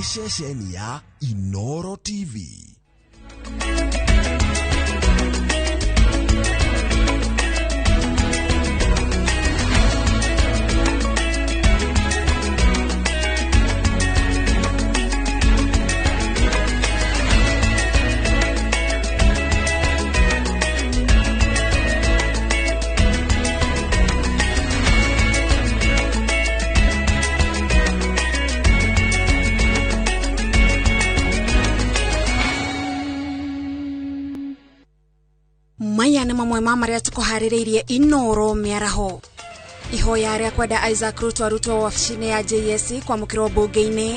Nĩ ceceni ya Inoro TV. Maya nĩ mamwe ma marĩa tũkũharĩrĩirie Inoro mĩaraho. Ihoya rĩa kwenda Isaac Ruto arutwo wabici-inĩ ya JSC kwamũkĩrwo mbunge-inĩ.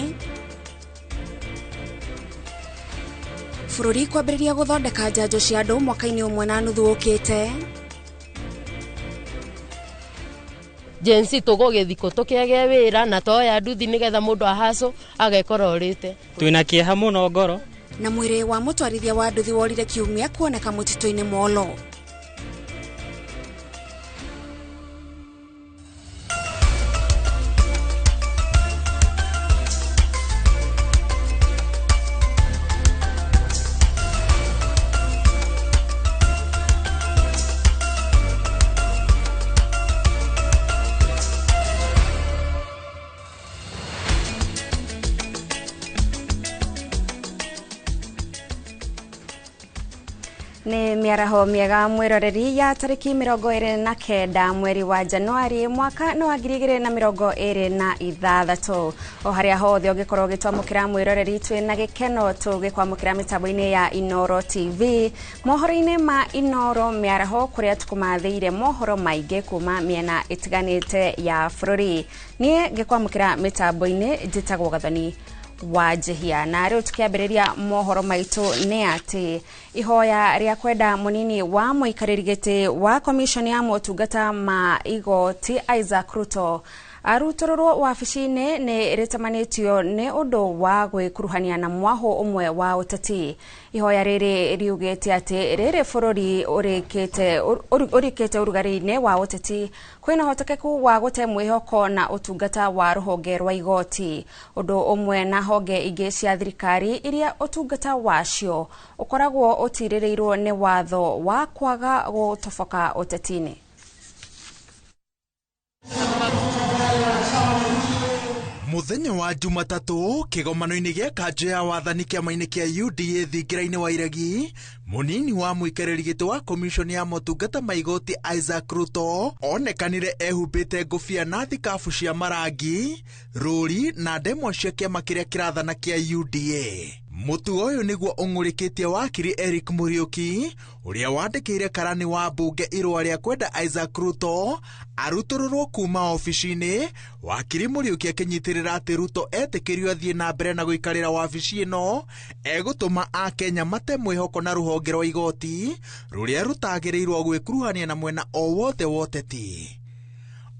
Bũrũri kwambĩrĩria gũthondeka njanjo cia andũ mwaka-inĩ ũmwe na nuthu ũkĩte. Gen Z tũgũgĩthikũ tũkĩage wĩra na toya nduthi nĩgetha mũndũ ahaco agekora ũrĩte. Twĩna kĩeha mũno ngoro. Na mwĩrĩ wa mũtwarithia wa nduthi worire kiumia kuoneka mũtitũ-inĩ Molo. Nĩ mĩaraho mĩega mwĩroreri ya tarĩki 29 mweri wa Januari mwaka nĩ wa 2026. O harĩa hothe ũngĩkorwo ũgĩtwamũkĩra mwĩroreri, twĩ na gĩkeno tũgĩkwamũkĩra mĩtambo-inĩ ya Inoro TV mohoro-inĩ ma Inoro mĩaraho, kũrĩa tũkũmathĩire mohoro maingĩ kuma mĩena ĩtiganĩte ya bũrũri. Niĩ ngĩkwamũkĩra mĩtambo-inĩ njĩtagwo Gathoni wa Njihia. Na rĩu tũkĩambĩrĩria mohoro maitũ nĩ atĩ ihoya rĩa kwenda mũnini wa mũikarĩri gĩtĩ wa commission ya motungata ma igoti Isaac Ruto arutũrũrwo wabici-inĩ nĩ rĩtamanĩtio nĩ ũndũ wa gwĩkuruhania na mwahũ ũmwe wa ũteti. Ihoya rĩrĩ riugĩte atĩ rĩrĩ bũrũri ũrikĩte ũrugarĩ-inĩ wa ũteti, kwĩna ũhotekeku wa gũte mwĩhoko na ũtungata wa rũhonge rwa igoti, ũndũ ũmwe na honge ingĩ cia thirikari iria ũtungata wacio ũkoragwo ũtirĩrĩirwo nĩ watho wa kwaga gũtoboka ũteti-inĩ. Muthenya wa Jumatatũ kĩgomano-inĩ gĩa kanjũ ya wathani kĩama-inĩ kĩa UDA thingira-inĩ wa Iregi, mũnini wa mũikarĩri gĩtĩ wa commission ya motungata ma igoti Isaac Ruto onekanire ehumbĩte ngũbia na thikabu cia marangi, rũri na ndemwa cia kĩama kĩrĩa kĩrathana kĩa UDA. Mũtugo ũyũ nĩguo ũng'ũrĩkĩtie wakiri Eric Muriuki ũrĩa wandĩkĩire karani wa mbunge irũa rĩa kwenda Isaac Ruto arutũrũrwo kuma obici-inĩ. Wakiri Muriuki akĩnyitĩrĩra atĩ Ruto etĩkĩrio athiĩ na mbere na gũikarĩra wabici ĩno egũtũma Akenya mate mwĩhoko na rũhonge rwa igoti rũrĩa rũtagĩrĩirwo gwĩkuruhania na mwena o wothe wa ũteti.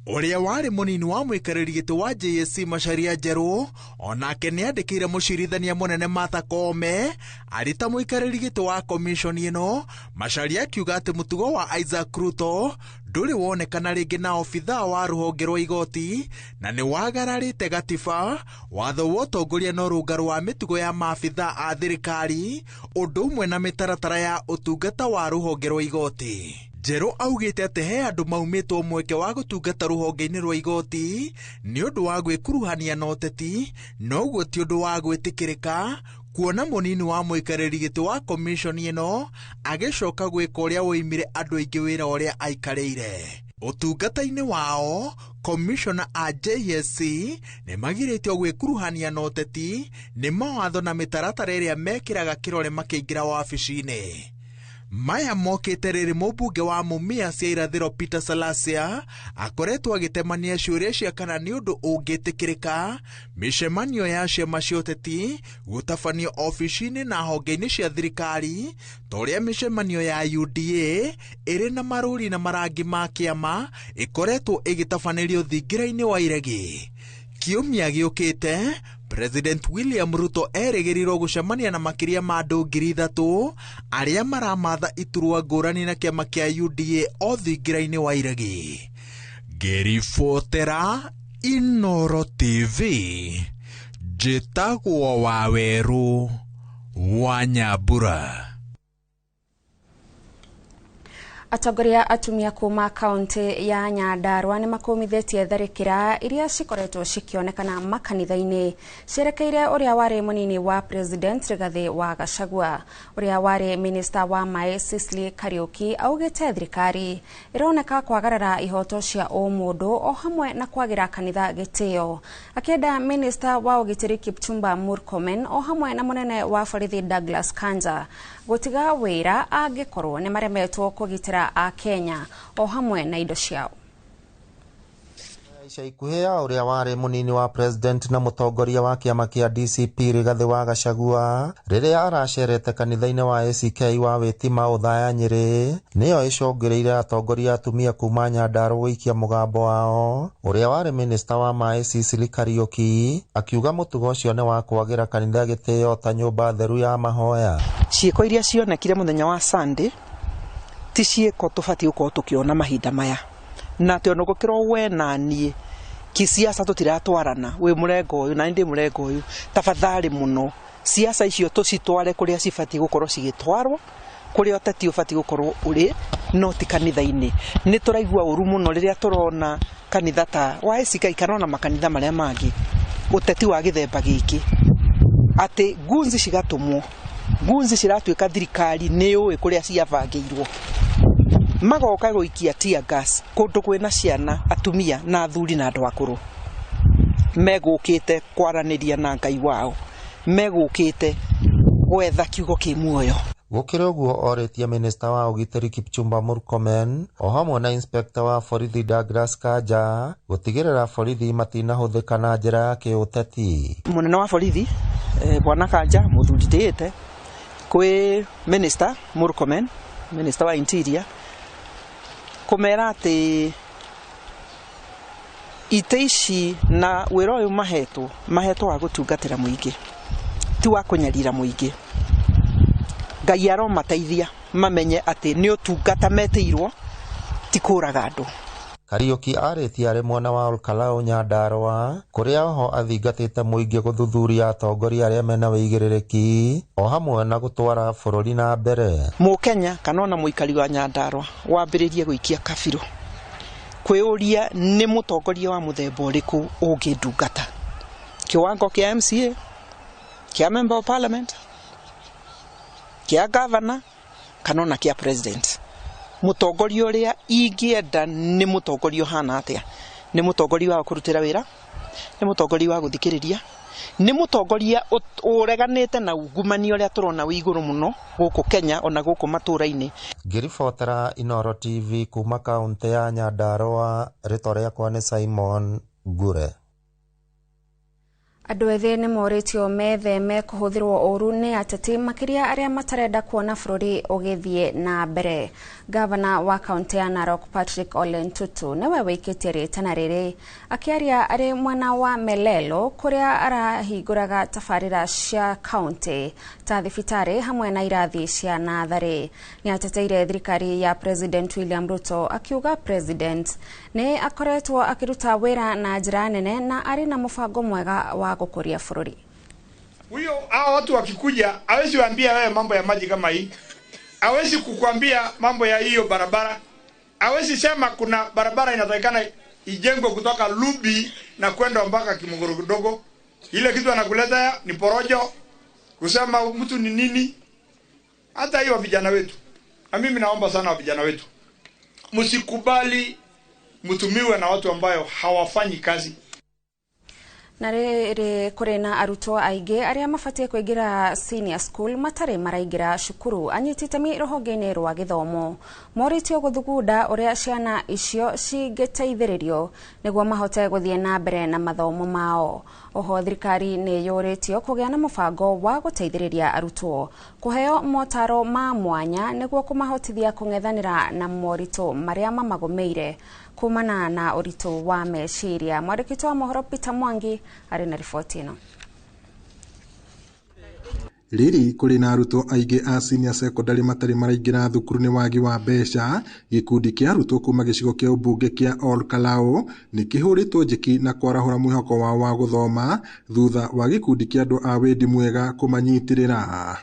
Ũrĩa warĩ mũnini wa mũikarĩri gĩtĩ wa JSC Macharia Njerũ onake nĩandĩkĩire mũcirithania mũnene Martha Koome arĩ ta mũikarĩri gĩtĩ wa commission ĩno. Macharia akiuga atĩ mũtugo wa Isaac Ruto ndũrĩ wonekana rĩngĩ na obithaa wa rũhonge rwa igoti na nĩ wagararĩte gatiba, watho wa ũtongoria na ũrũngarũ wa mĩtugo ya maabithaa a thirikari, ũndũ ũmwe na mĩtaratara ya ũtungata wa rũhonge rwa igoti. Njerũ augĩte atĩ he andũ maumĩtwo mweke wa gũtungata rũhonge-inĩ rwa igoti nĩ ũndũ wa gwĩkuruhania na ũteti, noguo ti ũndũ wa gwĩtĩkĩrĩka kuona mũnini wa mũikarĩri gĩtĩ wa commission ĩno agĩcoka gwĩka ũrĩa woimire andũ aingĩ wĩra ũrĩa aikarĩire. Ũtungata-inĩ wao, commissioner a JSC nĩ magirĩtio gwĩkuruhania na ũteti nĩ mawatho na mĩtaratara ĩrĩa mekĩraga kĩrore makĩingĩra wabici-inĩ. Maya mokĩte rĩrĩ mũmbunge wa Mumias cia irathĩro Peter Salasya akoretwo agĩtemania ciũria cia kana nĩ ũndũ ũngĩtĩkĩrĩka mĩcemanio ya ciama cia ũteti gũtabanio obici-inĩ na honge-inĩ cia thirikari ta ũrĩa mĩcemanio ya UDA ĩrĩ na marũri na marangi ma kĩama ĩkoretwo ĩgĩtabanĩrio thingira-inĩ wa Iregi. Kiumia gĩũkĩte President William Ruto erĩgĩrĩirwo gũcemania na makĩria ma andũ 3,000 arĩa maramatha iturwa ngũrani na kĩama kĩa UDA o thingira-inĩ wa Iregi. Ngĩribotera Inoro TV, Njĩtagwo Wawerũ wa Nyambura. Atongoria atumia kuma kaunti ya Nyandarua nĩ makũmithĩtie tharĩkĩra iria cikoretwo cikĩonekana makanitha-inĩ cierekeire ũrĩa warĩ mũnini wa President Rigathĩ wa Gachagua. Ũrĩa warĩ minista wa maĩ Cicely Kariuki augĩte thirikari ĩroneka kwagarara ihoto cia ũmũndũ o hamwe na kwagĩra kanitha gĩtĩo, akĩenda minista wa ũgitĩri Kipchumba Murkomen o hamwe na mũnene wa borithi Douglas Kanja gũtiga wĩra angĩkorwo nĩ maremetwo kũgitĩra a Kenya o hamwe na indo ciao. Ica ikuhĩ ya ũrĩa warĩ mũnini wa president na mũtongoria wa kĩama kĩa DCP Rigathĩ wa Gachagua rĩrĩa aracerete kanitha-inĩ wa ACK wa Wĩtima Othaya Nyĩrĩ nĩyo ĩcũngĩrĩire atongoria atumia kuma Nyandarua gũikia mũgambo wao. Ũrĩa warĩ minista wa maĩ Cicely Kariuki akiuga mũtugo ũcio nĩ wa kwagĩra kanitha gĩtĩo ta nyũmba theru ya mahoya. Ciĩko iria cionekire mũthenya wa Sunday ti ciĩko tũbatiĩ gũkorwo tũkĩona mahinda maya, na atĩ ona gũkĩrwo we na niĩ kisiasa tũtiratwarana, wĩ mũrengo ũyũ na niĩ ndĩ mũrengo ũyũ, tafadhali mũno siasa icio tũcitware kũrĩa cibatiĩ gũkorwo cigĩtwarwo, kũrĩa ũteti ũbatiĩ gũkorwo ũrĩ, no ti kanitha-inĩ. Nĩ tũraigua ũru mũno rĩrĩa tũrona kanitha ta wa ACK kana ona makanitha marĩa mangĩ ũteti wa gĩthemba gĩkĩ, atĩ ngunzi cigatũmwo, ngunzi ciratuĩka thirikari nĩ yũĩ kũrĩa ciabangĩirwo, magoka gũikia tear gas kũndũ kwĩna ciana, atumia na athuri na andũ akũrũ megũkĩte kwaranĩria na Ngai wao, megũkĩte gwetha kiugo kĩ muoyo. Gũkĩrĩ ũguo orĩtie minista wa ũgitĩri Kipchumba Murkomen o hamwe na inspekta wa borithi Douglas Kanja gũtigĩrĩra borithi matinahũthĩka na njĩra ya kĩũteti. Mũnene wa borithi Bwana Kanja mũthuri ndĩĩte kwĩ minista Murkomen, minista wa interior, kũmera atĩ ite ici na wĩra ũyũ mahetwo, mahetwo wa gũtungatĩra mũingĩ, ti wa kũnyarira mũingĩ. Ngai aromateithia mamenye atĩ nĩ ũtungata metĩirwo, ti kũraga andũ. Kariuki arĩtie arĩ mwena wa Olkalau Nyandarua kũrĩa oho athingatĩte mũingĩ gũthuthuria atongoria arĩa mena wĩigĩrĩrĩki o hamwe na gũtwara bũrũri na mbere. Mũkenya kana ona mũikari wa Nyandarua wambĩrĩrie gũikia kabirũ kwĩũria nĩ mũtongoria wa mũthemba ũrĩkũ ũngĩndungata, kĩwango kĩa MCA, kĩa member of parliament, kĩa governor kana ona kĩa president. Mũtongoria ũrĩa ingĩenda nĩ mũtongoria ũhana atĩa? Nĩ mũtongoria wa kũrutĩra wĩra, nĩ mũtongoria wa gũthikĩrĩria, nĩ mũtongoria ũreganĩte na ungumania ũrĩa tũrona wĩ igũrũ mũno gũkũ Kenya ona gũkũ matũra-inĩ. Ngĩribotera Inooro TV kuma kaũntĩ ya Nyandarua, rĩtwa rĩakwa nĩ Simon Ngure. Andũ ethĩ nĩ morĩtio metheme kũhũthĩrwo ũru nĩ ateti makĩria arĩa matarenda kuona bũrũri ũgĩthiĩ na mbere. Gavana wa kaunti ya Narok Patrick Ole Ntutu nĩwe wĩkĩtie rĩtana rĩrĩ akĩaria arĩ mwena wa Melelo kũrĩa arahingũraga tabarĩra cia kaunti ta thibitarĩ hamwe na irathi cia natharĩ. Nĩ ateteire thirikari ya President William Ruto akiuga President nĩ akoretwo akĩruta wĩra na njĩra nene na arĩ na mũbango mwega wa gũkũria bũrũri. Huyo hao watu wakikuja hawezi waambia wewe mambo ya maji kama hii, hawezi kukwambia mambo ya hiyo barabara, hawezi sema kuna barabara inatakikana ijengwe kutoka Lubi na kwenda mpaka Kimogoro kidogo. Ile kitu anakuleta ni porojo, kusema mtu ni nini. Hata hiyo vijana wetu, na mimi naomba sana vijana wetu, msikubali mtumiwe na watu ambayo hawafanyi kazi. Na rĩrĩ kũrĩ na arutwo aingĩ arĩa mabatiĩ kũingĩra senior school matarĩ maraingĩra cukuru. Anyiti itemi rũhonge-inĩ rwa gĩthomo morĩtio gũthugunda ũrĩa ciana icio cingĩteithĩrĩrio nĩguo mahote gũthiĩ na mbere na mathomo mao. Oho thirikari nĩ yũrĩtio kũgĩa na mũbango wa gũteithĩrĩria arutwo kũheo motaro ma mwanya nĩguo kũmahotithia kũng'ethanĩra na moritũ marĩa mamagũmĩire kumana na ũritũ wa meciria. Mwandĩki wa mohoro Peter Mwangi arĩ na riboti ĩno. Rĩrĩ kũrĩ na arutwo aingĩ a senior secondary matarĩ maraingĩra thukuru nĩ wagi wa mbeca, gĩkundi kĩa arutwo kuma gĩcigo kĩa ũmbunge kĩa Ol Kalou nĩ kĩhũrĩtwo njeki na kwarahũra mwĩhoko wao wa gũthoma thutha wa gĩkundi kĩa andũ a wendi mwega kũmanyitĩrĩra.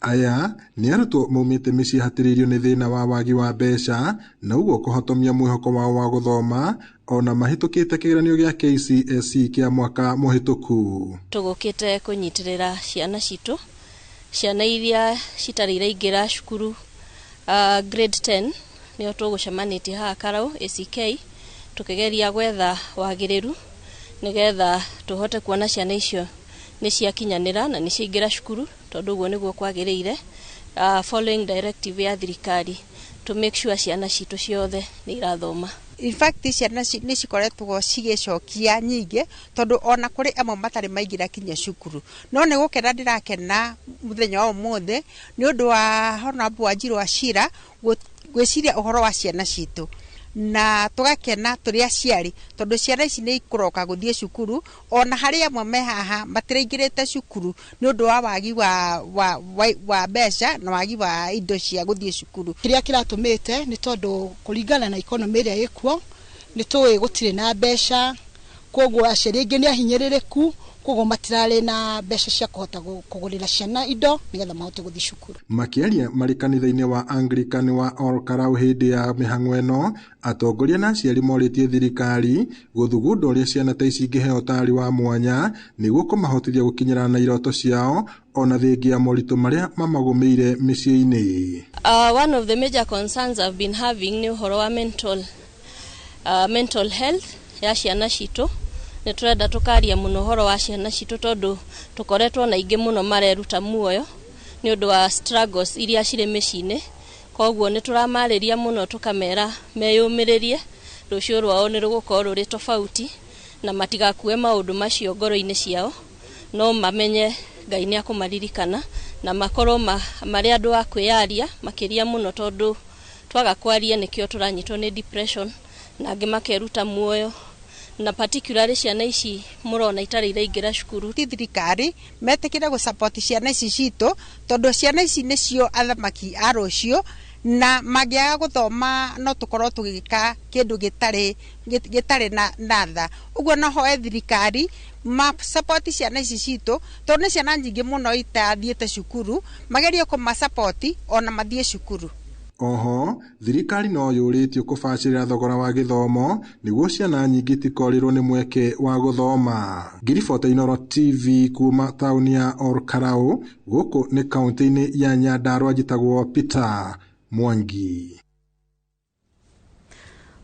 Aya nĩ arutwo maumĩte mĩciĩ hatĩrĩirio nĩ thĩna wa wagi wa mbeca na ũguo kũhotomia mwĩhoko wao wa gũthoma ona mahĩtũkĩte kĩgeranio gĩa KCSE kĩa mwaka mũhĩtũku. Tũgũkĩte kũnyitĩrĩra ciana citũ, ciana iria citarĩ iraingĩra cukuru grade 10 nĩo tũgũcemanĩtie haha Karau ACK tũkĩgeria gwetha wagĩrĩru nĩgetha tũhote kuona ciana icio nĩ ciakinyanĩra na nĩ ciaingĩra cukuru tondũ ũguo nĩguo kwagĩrĩire, following directive ya thirikari to make sure ciana citũ ciothe nĩ irathoma. In fact ciana nĩ cikoretwo cigĩcokia nyingĩ tondũ ona kũrĩ amwe matarĩ maingĩra kinya cukuru, no nĩ gũkena ndĩrakena mũthenya wa ũmũthĩ nĩ ũndũ wa Honorable Wanjiru wa Chira gwĩciria ũhoro wa ciana citũ, na tũgakena tũrĩ aciari tondũ ciana ici nĩ ikũroka gũthiĩ cukuru ona harĩ amwe me haha matiraingĩrĩte cukuru nĩ ũndũ wa wagi wa mbeca na wagi wa indo cia gũthiĩ cukuru. Kĩrĩa kĩratũmĩte nĩ tondũ kũringana na economy ĩrĩa ĩkuo nĩ tũĩ gũtirĩ na mbeca, koguo aciari aingĩ nĩ ahinyĩrĩrĩku, koguo matirarĩ na mbeca cia kũhota kũgũrĩra ciana indo nĩgetha mahote gũthiĩ cukuru. Makĩaria marĩ kanitha-inĩ wa Anglican wa Ol Kalou hĩndĩ ya mĩhang'o ĩno, atongoria na aciari morĩtie thirikari gũthugunda ũrĩa ciana ta ici ingĩheo ũtaari wa mwanya nĩguo kũmahotithia gũkinyĩra na iroto ciao ona thengia ya moritũ marĩa mamagũmĩire mĩciĩ-inĩ. One of the major concerns I've been having nĩ ũhoro wa mental health ya ciana citũ. Nĩ tũrenda tũkaria mũno ũhoro wa ciana citũ tondũ tũkoretwo na aingĩ mũno mareruta muoyo nĩ ũndũ wa struggles iria cirĩ mĩciĩ-inĩ, koguo nĩ tũramarĩria mũno tũkamera meyũmĩrĩrie, rũciũ rwao nĩ rũgũkorwo rũrĩ tofauti na matigakue maũndũ macio ngoro-inĩ ciao, no mamenye Ngai nĩ akũmaririkana na makorwo marĩ andũ a kwĩyaria makĩria mũno tondũ twaga kwaria nĩkĩo tũranyitwo nĩ depression na angĩ makeruta muoyo, na particularly ciana ici mũrona itarĩ iraingĩra cukuru. Ti thirikari metĩkĩre gũ-support ciana ici citũ tondũ ciana ici nĩcio athamaki a rũciũ, na mangĩaga gũthoma no tũkorwo tũgĩka kĩndũ gĩtarĩ na tha. Ũguo no hoe thirikari ma-support ciana ici citũ tondũ nĩ ciana nyingĩ mũno itathiĩte cukuru, magerie kũma-support ona mathiĩ cukuru. Oho, thirikari no yũrĩtio kũbacĩrĩra thogora wa gĩthomo nĩguo ciana nyingĩ itikorĩrwo nĩ mweke wa gũthoma. Ngiribota Inooro TV kuma taũni ya Ol Kalou, gũkũ nĩ kaũntĩ-inĩ ya Nyandarua, njĩtagwo Peter Mwangi.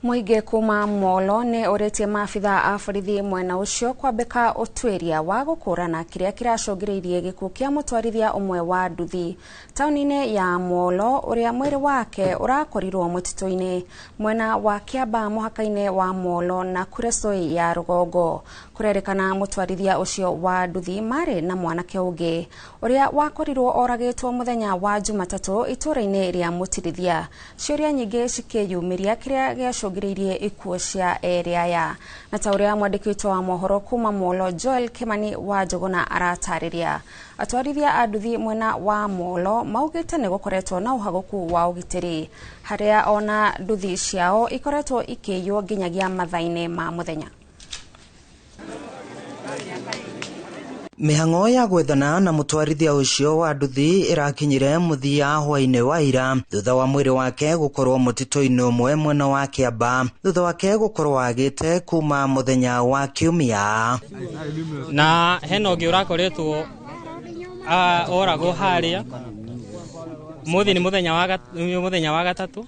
Mũingĩ kuma Molo nĩ ũrĩtie maabitha a borithi mwena ũcio kwambĩka ũtuĩria wa gũkũrana kĩrĩa kĩracũngĩrĩirie gĩkuũ kĩa mũtwarithia ũmwe wa nduthi taũni-inĩ ya Molo ũrĩa mwĩrĩ wake ũrakorirwo mũtitũ-inĩ mwena wa Kĩamba mũhaka-inĩ wa Molo na Kuresoi ya rũgongo. Kũrerĩkana mũtwarithia ũcio wa nduthi marĩ na mwanake ũngĩ ũrĩa wakorirwo oragĩtwo mũthenya wa Jumatatũ itũũra-inĩ rĩa Mũtirithia. Ciũria nyingĩ cikĩyumĩria kĩrĩa gĩacũngĩrĩirie ikuũ cia erĩ aya, na ta ũrĩa mwandĩki witũ wa mohoro kuma Molo Joel Kimani wa Njũgũna aratarĩria, atwarithia a nduthi mwena wa Molo maugĩte nĩ gũkoretwo na ũhagũku wa ũgitĩri harĩa ona nduthi ciao ikoretwo ikĩiywo nginyagia mathaa-inĩ ma mũthenya. Mĩhang'o ya gwethana na mũtwarithia ũcio wa nduthi ĩrakinyire mũthia hwaĩ-inĩ wa ira thutha wa mwĩrĩ wake gũkorwo mũtitũ-inĩ ũmwe mwena wa Kĩamba thutha wake gũkorwo agĩte kuma mũthenya wa Kiumia. Na hena ũngĩ ũrakoretwo oragwo harĩa mũthĩ nĩ mũthenya wa gatatũ,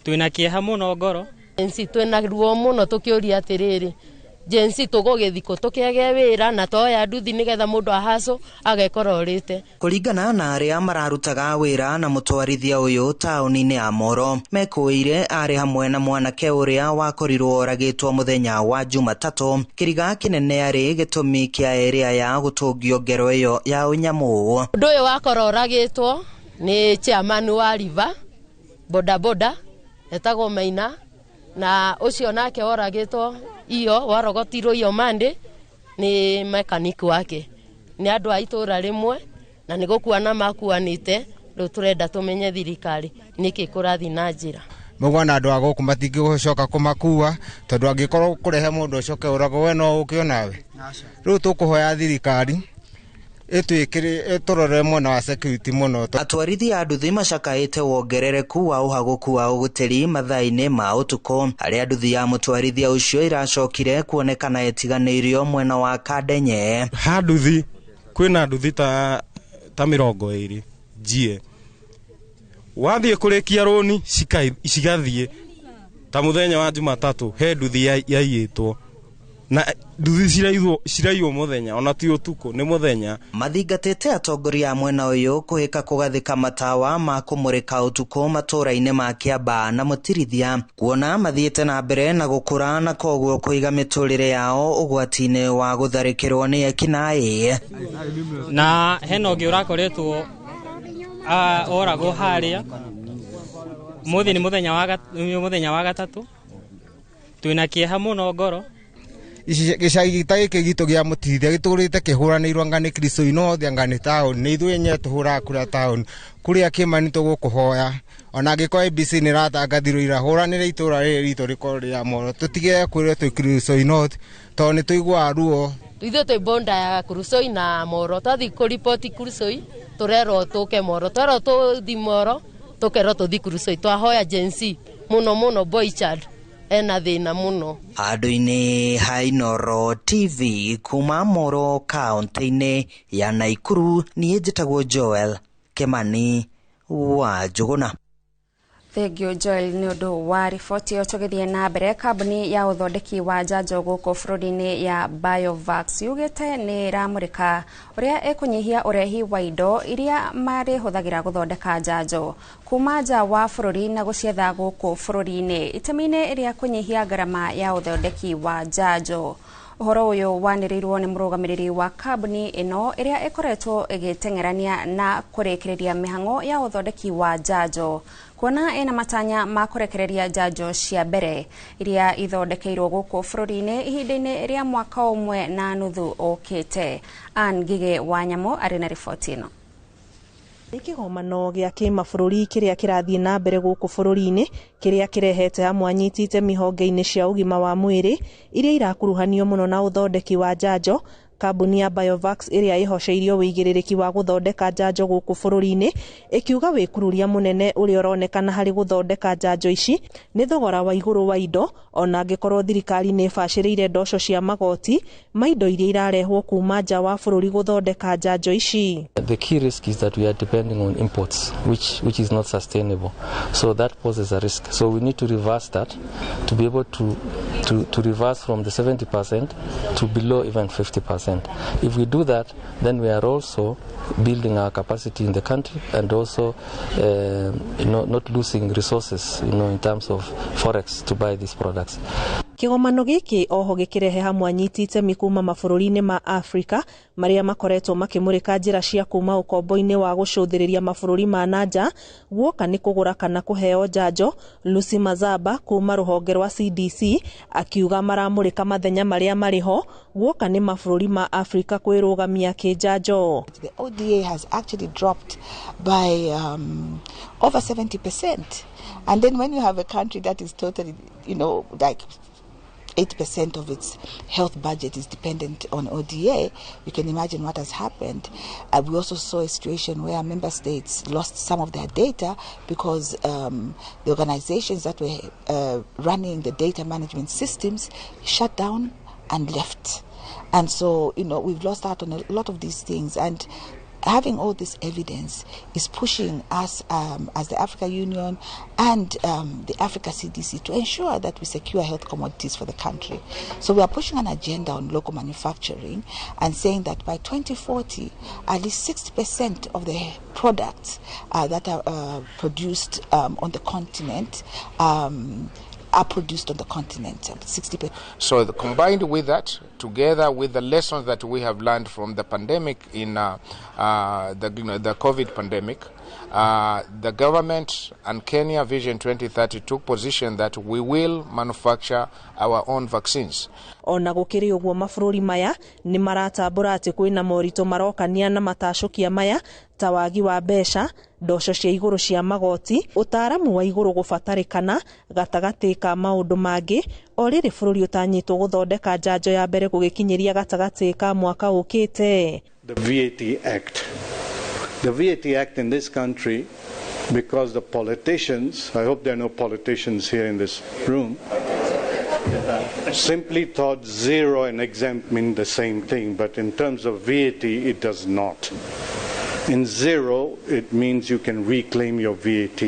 twĩna kĩeha mũno ngoro. Nsi twĩna ruo mũno tũkĩũria atĩrĩrĩ, Gen Z tũgũgĩthikũ tũkĩage wĩra na toya nduthi nĩgetha mũndũ ahaco agekora ũrĩte. Kũringana na arĩa mararutaga wĩra na mũtwarithia ũyũ taũni-inĩ ya Moro, mekũĩire arĩ hamwe na mwanake ũrĩa wakorirwo oragĩtwo mũthenya wa Jumatatũ. Kĩriga kĩnene arĩ gĩtũmi kĩa erĩ aya gũtũngio ngero ĩyo ya ũnyamũ. Ũndũ ũyũ wakorwo oragĩtwo nĩ chairman wa River bodaboda etagwo Maina, na ũcio nake oragĩtwo iyo warogotirwo iyo Monday ni mechanic wake, ni andũ a itũra rĩmwe. Na nĩ gũkuana makuanĩte, rĩu tũrenda tũmenye thirikari nĩkĩ kũrathiĩ na njĩra. Mũguo na andũ a gũkũ matingĩcoka kũmakua tondũ angĩkorwo kũrehe mũndũ ũcoke ũragwo we no ũke onawe. Rĩu tũkũhoya thirikari ĩtwĩkĩre ĩtũrore mwena wa security mũno. Atwarithia a nduthi macakaĩte wongerereku wa ũhagũku wa ũgitĩri mathaa-inĩ ma ũtukũ, harĩa nduthi ya mũtwarithia ũcio ĩracokire kuonekana ĩtiganĩirio mwena wa Kandenye. Ha nduthi kwĩna nduthi ta 20 njie, wathiĩ kũrĩkia rũni cigathiĩ. Ta mũthenya wa Jumatatũ he nduthi yaiyĩtwo, na nduthi ciraiywo mũthenya ona ti ũtukũ, nĩ mũthenya. Mathingatĩte atongoria a mwena ũyũ kũhĩka kũgathĩka matawa ma kũmũrĩka ũtukũ matũũra-inĩ ma Kĩambaa na Mũtirithia, kuona mathiĩte na mbere na gũkũra na koguo kũiga mĩtũrĩre yao ũgwati-inĩ wa gũtharĩkĩrwo nĩ ekinaĩ. Na hena ũngĩ ũrakoretwo oragwo harĩa. Mũthĩ nĩ mũthenya wa gatatũ, twĩna kĩeha mũno ngoro. Gĩcagi ta gĩkĩ gitũ gĩa Mũtirithia gĩtũrĩte kĩhũranĩirwo anga nĩ Kristo inothe anga nĩ taũni, nĩ ithuĩ enyewe tũhũraga kura taũni. Kũrĩa Kĩmani tũgũkũhoya ona angĩkorwo ABC nĩ ĩratangathirwo ira, hũranĩra itũra rĩrĩ ritũ rĩkorwo rĩa Moro, tũtige kwĩrwo twĩ Kristo North tondũ nĩ tũiguaga ruo. Ithuĩ twĩ bonda ya Kuresoi na Moro, twathiĩ kũriboti Kuresoi tũrerwo tũke Moro, twerwo tũthi Moro tũkerwo tũthi Kuresoi. Twahoya Gen Z mũno mũno, boy child ena thĩna mũno. Handũ-inĩ ha Inooro TV kuma Moro kaunti-inĩ ya Naikuru, niĩ njĩtagwo Joel Kĩmani wa Njũgũna. Thank you Joel nĩ ũndũ wa riboti ĩyo. Tũgĩthiĩ na mbere, kambuni ya ũthondeki wa njanjo gũkũ bũrũri-inĩ ya Biovax yugĩte nĩ ĩramũrĩka ũrĩa ĩkũnyihia ũrehi wa indo iria marĩhũthagĩra gũthondeka njanjo kuma nja wa bũrũri na gũcietha gũkũ bũrũri-inĩ itemi-inĩ rĩa kũnyihia ngarama ya ũthondeki wa njanjo. Ũhoro ũyũ wanĩrĩirwo nĩ mũrũgamĩrĩri wa kambuni ĩno ĩrĩa ĩkoretwo ĩgĩteng'erania na kũrĩkĩrĩria mĩhang'o ya ũthondeki wa njanjo, kuona ĩna matanya ma kũrekereria njanjo cia mbere iria ithondekeirwo gũkũ bũrũri-inĩ ihinda-inĩ rĩa mwaka 1.5 ũkĩte. Ann Ngigĩ wa Nyamũ arĩ na riboti ĩno. Nĩ kĩgomano gĩa kĩmabũrũri kĩrĩa kĩrathiĩ na mbere gũkũ bũrũri-inĩ, kĩrĩa kĩrehete hamwe anyiti itemi honge-inĩ cia ũgima wa mwĩrĩ iria irakuruhanio mũno na ũthondeki wa njanjo. Kambuni ya Biovax ĩrĩa ĩhoceirio wĩigĩrĩrĩki wa gũthondeka njanjo gũkũ bũrũri-inĩ ĩkiuga wĩkururia mũnene ũrĩa ũronekana harĩ gũthondeka njanjo ici nĩ thogora wa igũrũ wa indo, ona angĩkorwo thirikari nĩ ĩbacĩrĩire ndoco cia magoti ma indo iria irarehwo kuma nja wa bũrũri gũthondeka njanjo ici. The key risk is that we are depending on imports, which is not sustainable. So that poses a risk. So we need to reverse that to be able to reverse from the 70% to below even 50%. If we do that, then we are also building our capacity in the country and also not losing resources, in terms of forex to buy these products. Kĩgomano gĩkĩ oho gĩkĩrehe hamwe anyiti itemi kuma mabũrũri-inĩ ma Afrika marĩa makoretwo makĩmũrĩka njĩra cia kuma ũkombo-inĩ wa gũcũthĩrĩria mabũrũri ma nanja guoka nĩ kũgũra kana kũheo njanjo. Lucy Mazaba kuma rũhonge rwa CDC akiuga maramũrĩka mathenya marĩa marĩ ho guoka nĩ mabũrũri ma Afrika kwĩrũgamia kĩnjanjo. The ODA has actually dropped by over 70%. And then when you have a country that is totally, like 8% of its health budget is dependent on ODA, you can imagine what has happened. We also saw a situation where member states lost some of their data because the organizations that were running the data management systems shut down and left. And so, we've lost out on a lot of these things. And having all this evidence is pushing us as the Africa Union and the Africa CDC to ensure that we secure health commodities for the country. So we are pushing an agenda on local manufacturing and saying that by 2040, at least 60% of the products that are produced on the continent are produced on the continent, 60%. So combined with that, together with the lessons that we have learned from the pandemic in the COVID pandemic, The government and Kenya Vision 2030 took position that we will manufacture our own vaccines. Ona gũkĩrĩ ũguo, mabũrũri maya nĩ maratambũra atĩ kwĩna moritũ marokania na matacũkia maya, ta wagi wa mbeca, ndoco cia igũrũ cia magoti, ũtaaramu wa igũrũ gũbatarĩkana gatagatĩ ka maũndũ mangĩ, o rĩrĩ bũrũri ũtanyĩtwo gũthondeka njanjo ya mbere gũgĩkinyĩria gatagatĩ ka mwaka ũkĩte. The VAT Act. The VAT Act in this country, because the politicians, I hope there are no politicians here in this room, simply thought zero and exempt mean the same thing, but in terms of VAT, it does not. In zero, it means you can reclaim your VAT.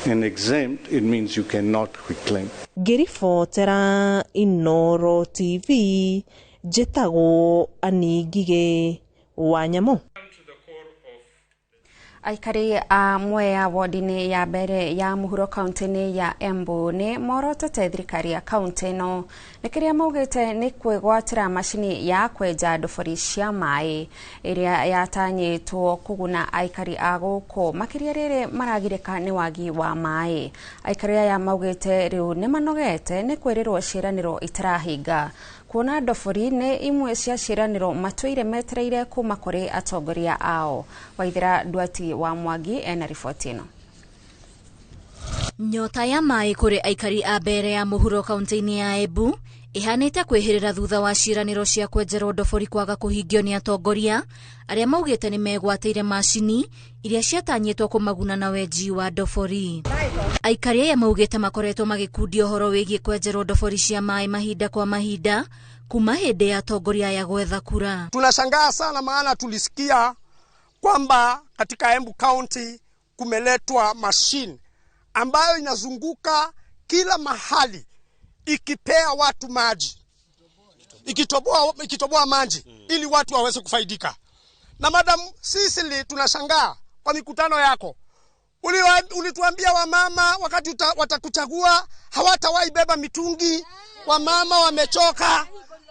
In exempt, it means you cannot reclaim. Ngĩribotera Inoro TV, njĩtagwo Ani Ngigĩ wa Nyamũ. Aikari a Mwea wodi-inĩ ya mbere ya mũhuro kaunti-inĩ ya Embu nĩ morotete thirikari ya kaunti ĩno nĩ kĩrĩa maugĩte nĩ kwĩgwatĩra macini ya kwenja ndobori cia maĩ ĩrĩa yatanyĩtwo kũguna aikari a gũkũ, makĩria rĩrĩ maragirĩka nĩ wagi wa maĩ. Aikari aya maugĩte rĩu nĩ manogete nĩ kwĩrĩrwo ciĩranĩro itarahinga, kuona ndobori nĩ imwe cia ciĩranĩro matũire metereire kuma kũrĩ atongoria ao. Waithera Ndwati wa Mwangi ena riboti ĩno. Nyota ya maĩ kũrĩ aikari a mbere ya mũhuro kaunti-inĩ ya Embu ĩhanĩte kwĩhĩrĩra thutha wa ciĩranĩro cia kwenjerwo ndobori kwaga kũhingio nĩ atongoria arĩa maugĩte nĩ megwatĩire macini iria ciatanyĩtwo kũmaguna na wenji wa ndobori. Aikari aya maugĩte makoretwo magĩkundia ũhoro wĩgiĩ kwenjerwo ndobori cia maĩ mahinda kwa mahinda kuma hĩndĩ ya atongoria aya gwetha kura. Tunashangaa sana, maana tulisikia kwamba katika Embu County kumeletwa mashine ambayo inazunguka kila mahali ikipea watu maji, ikitoboa maji ili watu waweze kufaidika. Na Madam Sisili, tunashangaa kwa mikutano yako ulituambia wamama wakati watakuchagua hawatawahi beba mitungi, wamama wamechoka,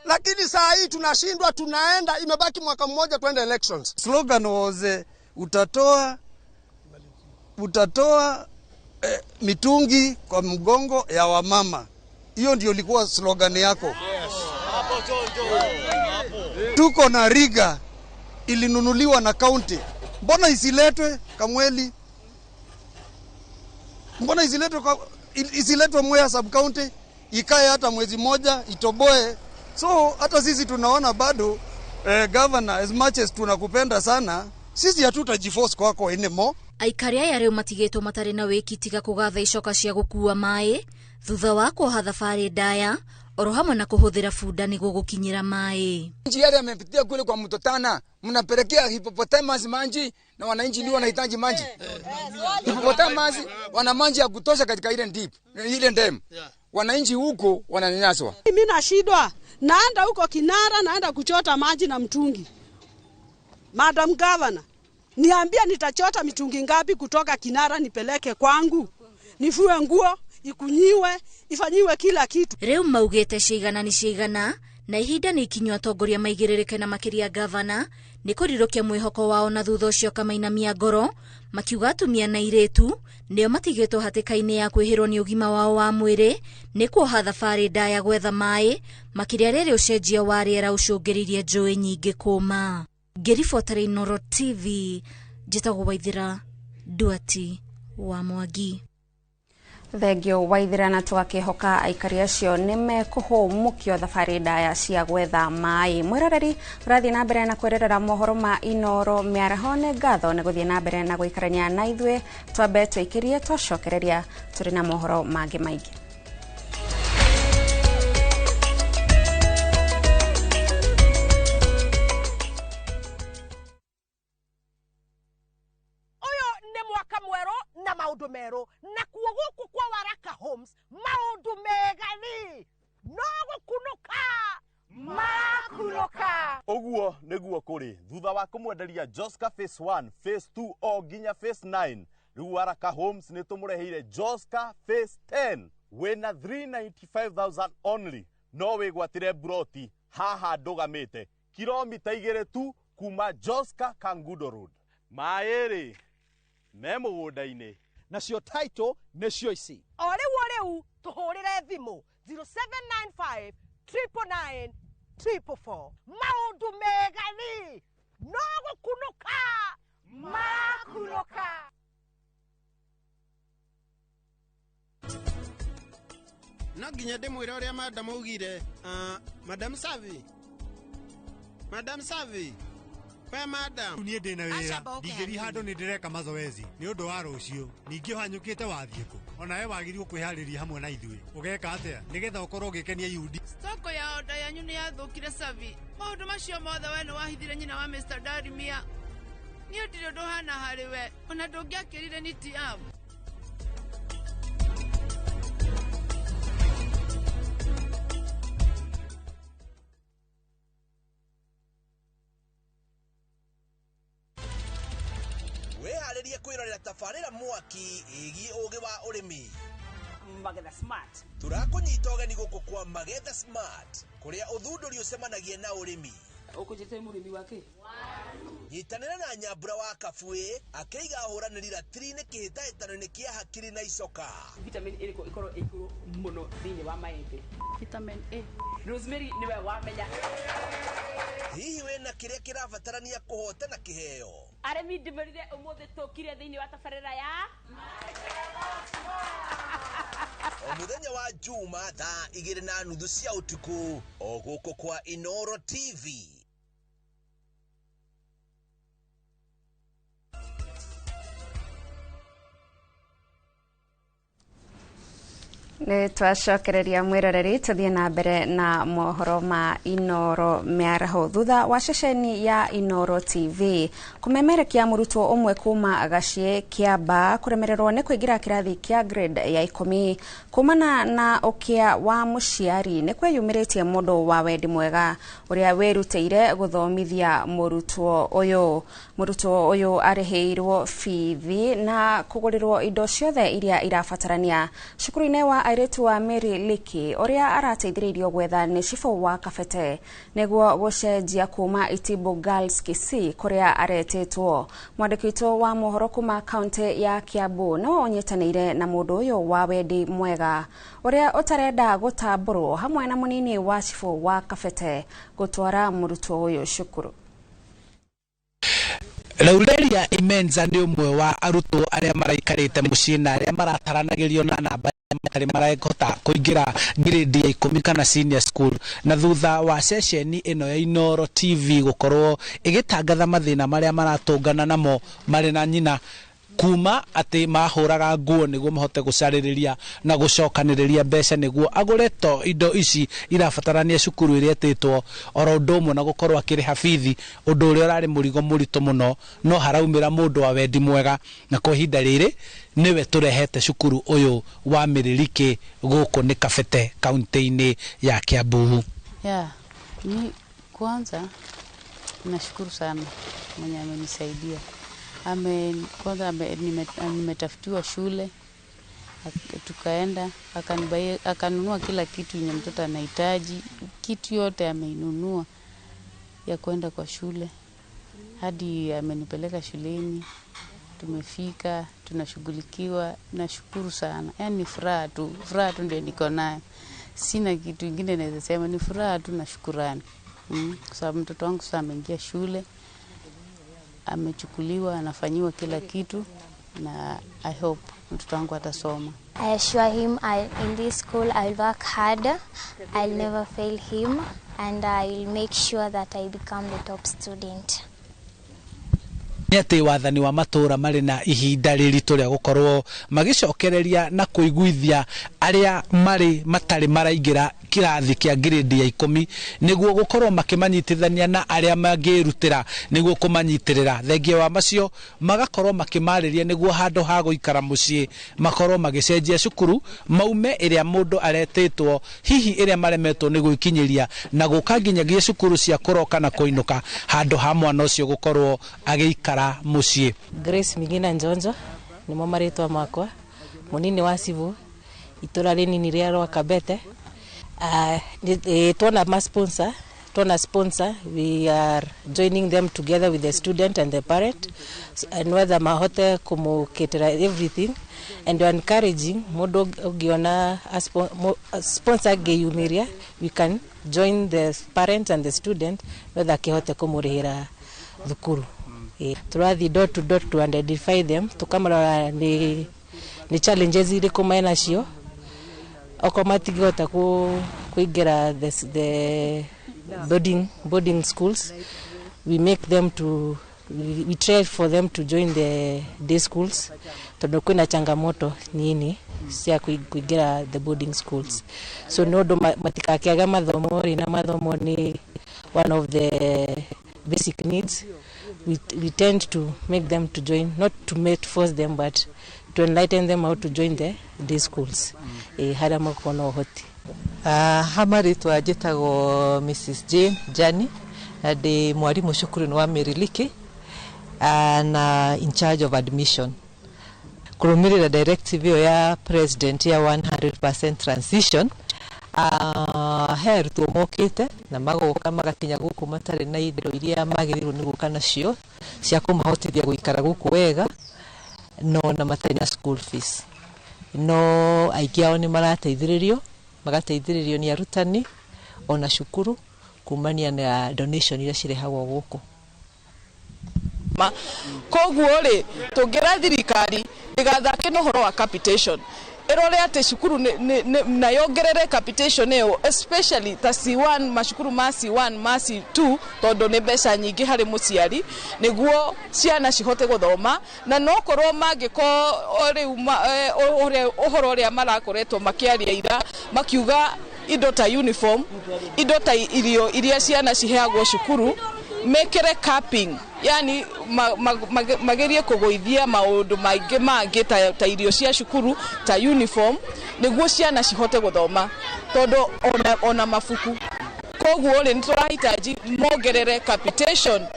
lakini saa hii tunashindwa, tunaenda, imebaki mwaka mmoja tuende elections. Slogan was utatoa mitungi kwa mgongo ya wamama. Hiyo ndio ilikuwa slogan yako. Yes. Tuko na riga ilinunuliwa na county. Mbona isiletwe Kamweli? Mbona isiletwe Mwea sub county, ikae hata mwezi moja itoboe? So hata sisi tunaona bado governor, as much as tunakupenda sana, sisi hatutajiforce kwako anymore. Aikari aya rĩu matigĩtwo matarĩ na wĩki tiga kũgatha icoka cia gũkua maĩ thutha wa kuoha thabarĩ ndaya oro hamwe na kũhũthĩra bunda nĩguo gũkinyĩra maĩ. Nchi yale amepitia kule kwa mto Tana, mnapelekea hippopotamus maji na wananchi ndio wanahitaji maji. Hippopotamus wana maji ya kutosha katika ile deep, ile dam. Wananchi huko wananyanyaswa. Mimi nashindwa, naenda huko Kinara, naenda kuchota maji na mtungi. Madam Governor, niambia nitachota mitungi ngapi kutoka Kinara nipeleke kwangu, nifue nguo, ikunyiwe, ifanyiwe kila kitu. Rĩu maugĩte cigana nĩ cigana na ihinda nĩ ikinyu atongoria maigĩrĩrĩke na makĩria gavana nĩ kũrirũkia mwĩhoko wao, na thutha ũcio kamainamia ngoro makiuga atumia na airĩtu nĩo matigĩtwo hatĩka-inĩ ya kwĩhĩrwo nĩ ũgima wao wa mwĩrĩ nĩ kuoha thabarĩ ndaya gwetha maĩ, makĩria rĩrĩ ũcenjia wa rĩera ũcũngĩrĩirie njũĩ nyingĩ kũma. Ngĩribotera Inoro TV, njĩtagwo Waithera Nduati wa Mwangi. Thengio Waithera, na tũgakĩhoka aikari acio nĩ mekũhũmũkio thabarĩ ndaya cia gwetha maĩ. Mwĩroreri ũrathiĩ na mbere na kwĩrorera mohoro ma Inoro mĩaraho, nĩ ngatho nĩ gũthiĩ na mbere na gũikarania na ithuĩ. Twambe tũikĩrie, twacokereria tũrĩ na mohoro mangĩ maingĩ. Na maundu meru na kuo guku kwa Waraka Homes maundu mega ni no gukunuka makunuka. Uguo niguo kuri thutha wa kumwenderia Joska phase 1 phase 2 o nginya phase 9, riu Waraka Homes ni tumureheire Joska phase 10 wina 395,000 only, no wigwatire broti haha ndugamite kilomita 2 tu kuma Joska Kangudo Road. Maĩrĩ Me mũgũnda-inĩ. Nacio title nĩcio ici. O rĩu o rĩu tũhũrĩre thimũ 0795 999 444. Maũndũ mega rĩ no gũkunũka marakunũka. No nginya ndĩmwĩre ũrĩa madam augire. Madam Savi, Madam Savi, we madam. Niĩ ndĩna wĩra ndingĩri handũ nĩ ndĩreka mazoezi nĩ ũndũ wa rũciũ. Ningĩ ũhanyũkĩte wathiĩ kũ? Onawe wagĩrĩirwo kwĩharĩria hamwe na ithuĩ. Ũgeka atĩa nĩgetha ũkorwo ũgĩkenia UD? Stoko ya oda yanyu nĩ yathũkire Savi. Maũndũ macio mothe we nĩ wahithire nyina wa Mr. Darimia. Niĩ ndirĩ ũndũ hana harĩ we, ona ndũngĩakĩrire nĩ TM. Wĩharĩrie kwĩrorera tabarĩra mwaki ĩgiĩ ũgĩ wa ũrĩmi. Magetha Smart. Tũrakũnyita ũgeni gũkũ kwa Magetha Smart, kũrĩa ũthundũri ũcemanagia na ũrĩmi. Ũkũnjĩte mũrĩmi wake? Nyitanĩra na Nyambura wa Kabuĩ akĩiga ahũranĩri ratiri-inĩ kĩhĩtahĩtano-inĩ kĩa hakiri na icoka. Vitamin ĩrĩkũ ĩkorwo ĩ igũrũ mũno thĩinĩ wa maembe? Vitamin A. Rosemary nĩwe wamenya. Hihi wĩna kĩrĩa kĩrabatarania kũhotana kĩheo? Arĩmi ndĩmwĩrire ũmũthĩ tũkire thĩinĩ wa tabarĩra ya O mũthenya wa Juma thaa 2:30 cia ũtukũ o gũkũ kwa Inoro TV. Nĩ twacokereria mwĩroreri tũthiĩ na mbere na mohoro ma Inoro mĩaraho thutha wa ceceni ya Inoro TV kũmemerekia mũrutwo ũmwe kuma Gaciĩ Kĩamba kũremererwo nĩ kũingĩra kĩrathi kĩa grade ya 10 kumana na ũkĩa wa mũciari. Nĩ kwĩyumĩrĩtie mũndũ wa wendi mwega ũrĩa wĩrutĩire gũthomithia mũrutwo ũyũ. Mũrutwo ũyũ arĩhĩirwo bithi na kũgũrĩrwo indo ciothe iria irabatarania cukuru-inĩ wa airĩtu wa Mary Liki ũrĩa arateithĩrĩirio gwetha nĩ cibũ wa Kabete nĩguo gũcenjia kuma Itibu Girls Kisii kũrĩa aretĩtwo. Mwandĩki witũ wa mohoro kuma kaunti ya Kiambu no ũnyitanĩire na mũndũ ũyũ wa wendi mwega ũrĩa ũtarenda gũtambũrwo hamwe na mũnini wa cibũ wa Kabete gũtwara mũrutwo ũyũ cukuru. Laurelia Imenza nĩ ũmwe wa arutwo arĩa maraikarĩte mũciĩ na arĩa marataranagĩrio na namba matarĩ marahota kũingĩra grade ya 10 kana senior school, na thutha wa ceceni ĩno ya Inoro TV gũkorwo ĩgĩtangatha mathĩna marĩa maratũngana namo marĩ na nyina kuma atĩ mahũraga nguo nĩguo mahote gũcarĩrĩria na gũcokanĩrĩria mbeca nĩguo agũre to indo ici irabatarania cukuru ĩrĩa ĩtĩtwo, oro ũndũ ũmwe na gũkorwo akĩrĩha bithi, ũndũ ũrĩa ũrarĩ mũrigo mũritũ mũno, no haraumĩra mũndũ wa wendi mwega, na kwa ihinda rĩrĩ nĩwe tũrehete cukuru ũyũ wa Mĩrĩrĩkĩ gũkũ nĩ Kabete kaunti-inĩ ya Kiambu. Yeah, ni kwanza nashukuru sana mwenye amenisaidia. Kwanza nimetafutiwa shule, tukaenda, akanunua kila kitu yenye mtoto anahitaji, kitu yote ameinunua ya kwenda kwa shule, hadi amenipeleka shuleni, tumefika, tunashughulikiwa. Nashukuru sana, yaani furaha tu ndio niko nayo, sina kitu kingine naweza sema, ni furaha tu na shukurani. Kwa sababu mtoto wangu sasa ameingia shule, amechukuliwa, anafanyiwa kila kitu, na I hope mtoto wangu atasoma. I assure him in this school I'll work hard, I'll never fail him, and I'll make sure that I become the top student. Nĩ atĩ wathani wa matũra marĩ na ihinda rĩritũ rĩa gũkorwo magĩcokereria na kũiguithia arĩa marĩ matarĩ maraingĩra kĩrathi kĩa grade ya 10 nĩguo gũkorwo makĩmanyitithania na arĩa mangĩrutĩra nĩguo kũmanyitĩrĩra. Thengia wa macio magakorwo makĩmarĩria nĩguo handũ ha gũikara mũciĩ makorwo magĩcenjia cukuru maume ĩrĩa mũndũ aretĩtwo hihi ĩrĩa maremetwo nĩ gwĩkinyĩria na gũka nginyagia cukuru cia kũroka na kũinũka handũ ha mwana ũcio gũkorwo agĩikara mũciĩ. Grace Migina Njonjo nĩmo marĩtwa makwa, mũnini wa cibũ itũra rĩnini rĩa Rwakabete. Tuona ma sponsor Twona sponsor, we are joining them together with the student and the parent, so, and whether mahote kumuketera everything, and we are encouraging mundu ungiona a sponsor angiyumiria, we can join the parent and the student whether akihote kumurihira thukuru. Turathi door to door to identify them, tukamarora ni challenges iriku menacio, okorwo matingihota kuingira the boarding schools, we make them to we try for them to join the day schools, tondu kwina changamoto nini cia kuingira the boarding schools, so no ndo matikakiaga mathomo ri, na mathomo ni one of the basic needs. We tend to make them to join, not to make force them, but to enlighten them how to join the day schools. Haria makorwo na ũhoti. Hama rĩtwa njĩtagwo Mrs Jane Jani, na ndĩ mwarimũ cukuru-inĩ wa Mĩrĩlĩkĩ, na in charge of admission. Kũrũmĩrĩra directive ĩyo ya president ya 100% transition, he arutwo mokĩte na magoka magakinya gũkũ matarĩ na indo iria magĩrĩirwo nĩ gũka nacio cia kũmahotithia gũikara gũkũ wega, no na matarĩ na school fees. No aingĩ ao nĩ marateithĩrĩrio, magateithĩrĩrio nĩ arutani ona cukuru kumania na donation iria cirehagwo gũkũ. Koguo rĩ, tũngĩra thirikari ndĩgathake na ũhoro wa capitation, ĩrore atĩ cukuru na yongerere capitation ĩyo, especially ta C1, macukuru ma C1 ma C2, tondũ nĩ mbeca nyingĩ harĩ mũciari nĩguo ciana cihote gũthoma, na no korwo mangĩkorwo rĩu ũhoro ũrĩa marakoretwo makĩaria ira makiuga indo ta uniform, indo ta irio iria ciana ciheagwo cukuru, mekere capping, yani magerie kũgũithia maũndũ maingĩ mangĩ ta irio cia cukuru, ta uniform, nĩguo ciana cihote gũthoma, tondũ ona mabuku. Koguo rĩ, nĩtũrahitaji mongerere capitation,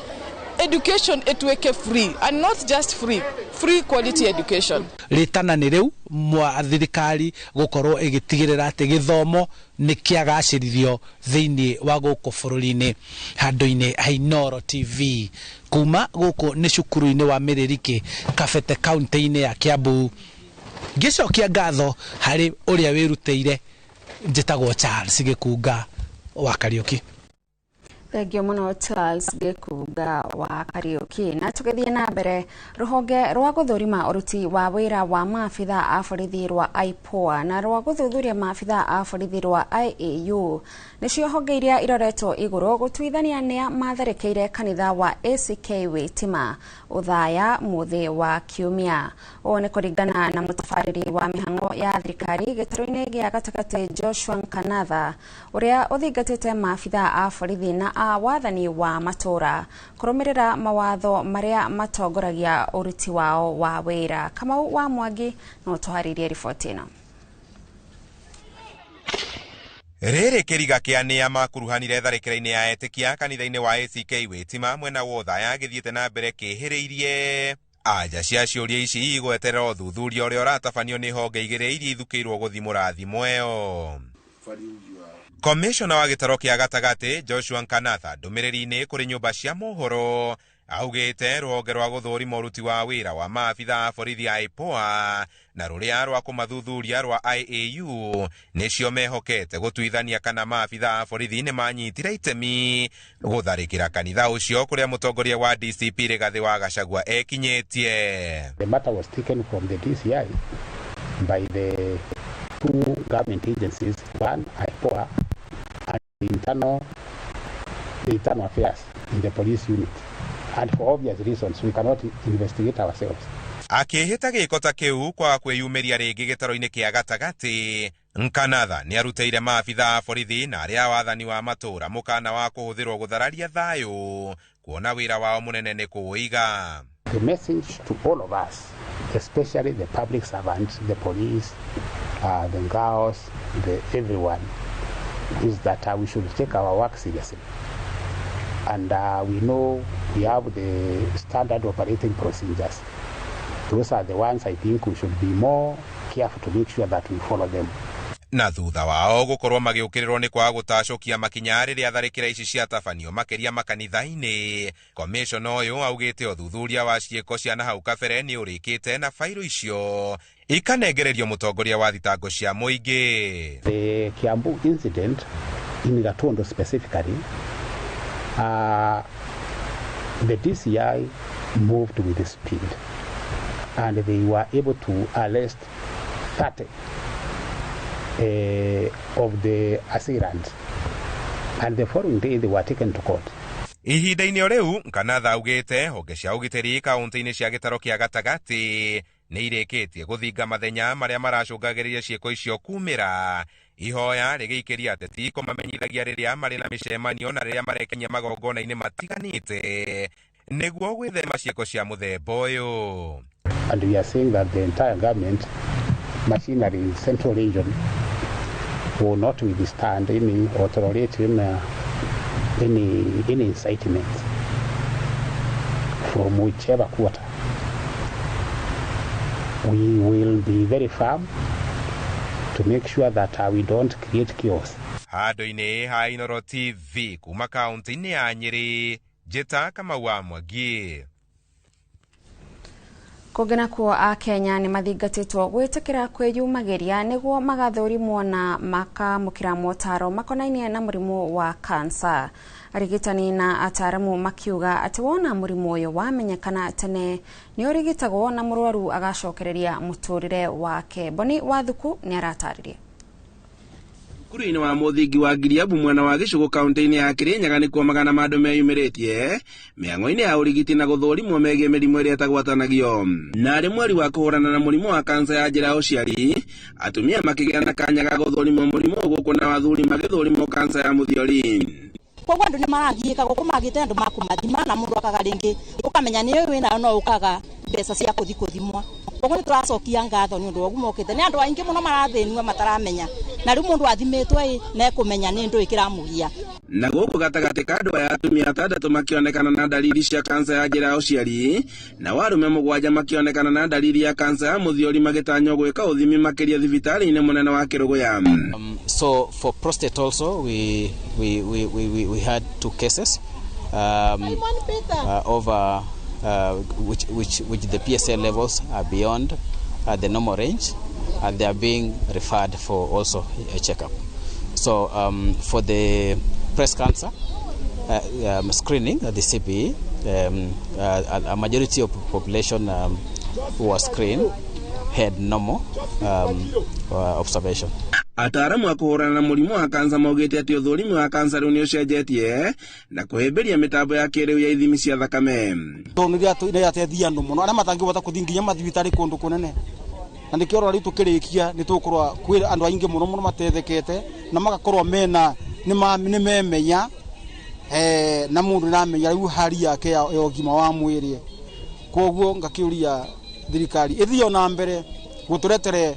education ĩtuĩke free, and not just free, free quality education. Rĩtana nĩ rĩu mwa thirikari gũkorwo ĩgĩtigĩrĩra atĩ gĩthomo nĩ kĩagacĩrithio thĩinĩ wa gũkũ bũrũri-inĩ. Handũ-inĩ ha Inooro TV kuma gũkũ nĩ cukuru-inĩ wa Mĩrĩrĩkĩ, Kabete, kaunti-inĩ ya Kiambu, ngĩcokia ngatho harĩ ũrĩa wĩrutĩire. Njĩtagwo Charles Gĩkunga wa Kariũki. Thengio muno Charles Gĩkunga wa Kariũki. Na tũgĩthiĩ na mbere, rũhonge rwa gũthũrima ũruti wa wĩra wa maabitha a borithi rwa IPOA na rwa gũthuthuria maabitha a borithi rwa IAU nĩcio honge iria iroretwo igũrũ gũtuithania nĩa matharĩkĩire kanitha wa ACK Wĩtima Ũthaya mũthĩ wa kiumia. Ũũ nĩ kũringana na mũtabarĩri wa mĩhang'o ya thirikari gĩtarũ-inĩ gĩa gatagatĩ Joshua Nkanatha, ũrĩa ũthingatĩte maabitha a borithi na a wathani wa matũra kũrũmĩrĩra mawatho marĩa matongoragia ũruti wao wa wĩra. Kamau wa Mwangi no tũharĩrie riboti ĩno. Rĩrĩ kĩriga kĩa nĩa makuruhanire tharĩkĩra-inĩ ya etĩkia kanitha-inĩ wa ACK Wĩtima mwena wa Othaya gĩthiĩte na mbere kĩhĩrĩirie. Anja cia ciũria ici igweterera ũthuthuria ũrĩa ũratabanio nĩ honge igĩrĩ iria ithukĩirwo gũthimũra thimũ ĩyo. Komishona wa gĩtaro kĩa gatagatĩ Joshua Nkanatha ndũmĩrĩri-inĩ kũrĩ nyũmba cia mohoro augĩte rũhonge rwa gũthũrima ũruti wa wĩra wa maabitha a borithi a IPOA na rũrĩa rwa kũmathuthuria rwa IAU nĩcio mehokete gũtuithania kana maabitha a borithi nĩ manyitire itemi gũtharĩkĩra kanitha ũcio kũrĩa mũtongoria wa DCP Rigathĩ wa Gachagua ekinyĩtie. The matter was taken from the DCI by the two government agencies, one IPOA and the internal affairs in the police unit. And for obvious reasons, we cannot investigate ourselves. Akĩhĩta gĩko ta kĩu kwaga kwĩyumĩria rĩngĩ gĩtaro-inĩ kĩa gatagatĩ, Nkanatha nĩarutĩire maabitha a borithi na arĩa a wathani wa matũra mũkana wa kũhũthĩrwo gũthararia thayũ, kuona wĩra wao mũnene nĩ kũũiga. The message to all of us, especially the public servants, the police, the girls, everyone, is that we should take our work seriously. And we know we have the standard operating procedures. Those are the ones I think we should be more careful to make sure that we follow them. Na thutha wao gũkorwo magĩũkĩrĩrwo nĩ kwaga gũtacũkia makinya rĩrĩa tharĩkĩra ici ciatabanio makĩria makanitha-inĩ. Komishona ũyũ augĩte ũthuthuria wa ciĩko cia nahau kabere nĩ ũrĩkĩte na bairũ icio ikanengererio mũtongoria wa thitango cia mũingĩ. The Kiambu incident in Gatondo specifically, the DCI moved with speed and they were able to arrest 30 of the assailants, and the following day they were taken to court. Ihinda-inĩ o rĩu Nkanatha augĩte honge cia ũgitĩri kaunti-inĩ cia gĩtaro kĩa gatagatĩ nĩ irĩkĩtie gũthinga mathenya marĩa maracũngagĩrĩria ciĩko icio kumĩra. Ihoya rĩgĩikĩria ateti kũmamenyithagia rĩrĩa marĩ na mĩcemanio na rĩrĩa marekenia magongona-inĩ matiganĩte nĩguo gwĩthema ciĩko cia mũthemba ũyũ. And we are saying that the entire government machinery in Central Region will not withstand any or tolerate any incitement from whichever quarter. We will be very firm to make sure that we don't create chaos. Handũ-inĩ ha Inooro TV kuma kaunti-inĩ ya Nyĩrĩ, Njĩta Kamau wa Mwangi. Kũngĩ nakuo Akenya nĩ mathingatĩtwo gwĩtĩkĩra kwĩyumagĩria nĩguo magathũrimwo na makamũkĩra motaro makonainie na mũrimũ wa kansa. Arigitani na ataaramu makiuga atĩ wona mũrimũ ũyũ wamenyekana tene nĩ ũrigitagwo na mũrwaru agacokereria mũtũrĩre wake. Boni Wathuku nĩ aratarĩria. Cukuru-inĩ wa mũthingi wa Ngiriabu mwena wa Gĩcũgũ kaunti-inĩ ya Kĩrĩnyaga nĩkuo magana ma andũ meyumĩrĩtie mĩhang'o-inĩ ya ũrigiti na gũthũrimwo megiĩ mĩrimũ ĩrĩa ĩtagwatanagio. Na arĩ mweri wa kũhũrana na mũrimũ wa kansa ya njĩra ya ũciari, atumia makĩgĩa na kanya ga gũthũrimwo mũrimũ ũyũ gũkũ na athuri magĩthũrimwo kansa ya mũthiori. Koguo andũ nĩ maragiĩka gũkũ magĩte andũ makũmathima na mũndũ akaga rĩngĩ ũkamenya nĩ ũyũ wĩnayo no ũkaga mbeca cia kũthi kũthimwa. Koguo nĩ tũracokia ngatho nĩ ũndũ wa ũguo mokĩte. Nĩ andũ aingĩ mũno marathĩnio mataramenya, na rĩu mũndũ athimĩtwo ĩ na ekũmenya nĩ ndũĩ kĩramũgia. Na gũkũ gatagatĩ ka andũ aya atumia atandatũ makĩonekana na ndariri cia kansa ya njĩra ya ũciari, na arũme mũgwanja makĩonekana na ndariri ya kansa ya mũthiori magĩtanywo gwĩka ũthimi makĩria thibitarĩ-inĩ mũnene wa Kĩrũgũya. So for prostate also we had two cases over which the PSA levels are beyond the normal range, and they are being referred for also a checkup. So for the breast cancer screening at the CPE, a majority of population who was screened had normal observation. Ataaramu a kũhũrana na mũrimũ wa kansa maugĩte atĩ ũthũrimi wa kansa rĩu nĩ ũcenjetie na kũhĩmbĩria mĩtambo ya kĩrĩu ya ithimi cia thakame. Tondũ nĩ ĩrateithia andũ mũno arĩa matangĩhota kũthiĩ nginya mathibitarĩ kũndũ kũnene, na nĩkĩo rĩu tũkĩrĩkia nĩ tũgũkorwo kwĩ andũ aingĩ mũno mũno matethekete na magakorwo mena nĩ memenya na mũndũ nĩaramenya rĩu hali yake ya ũgima wa mwĩrĩ. Koguo ngakĩũria thirikari ĩthiĩ ona mbere gũtũretere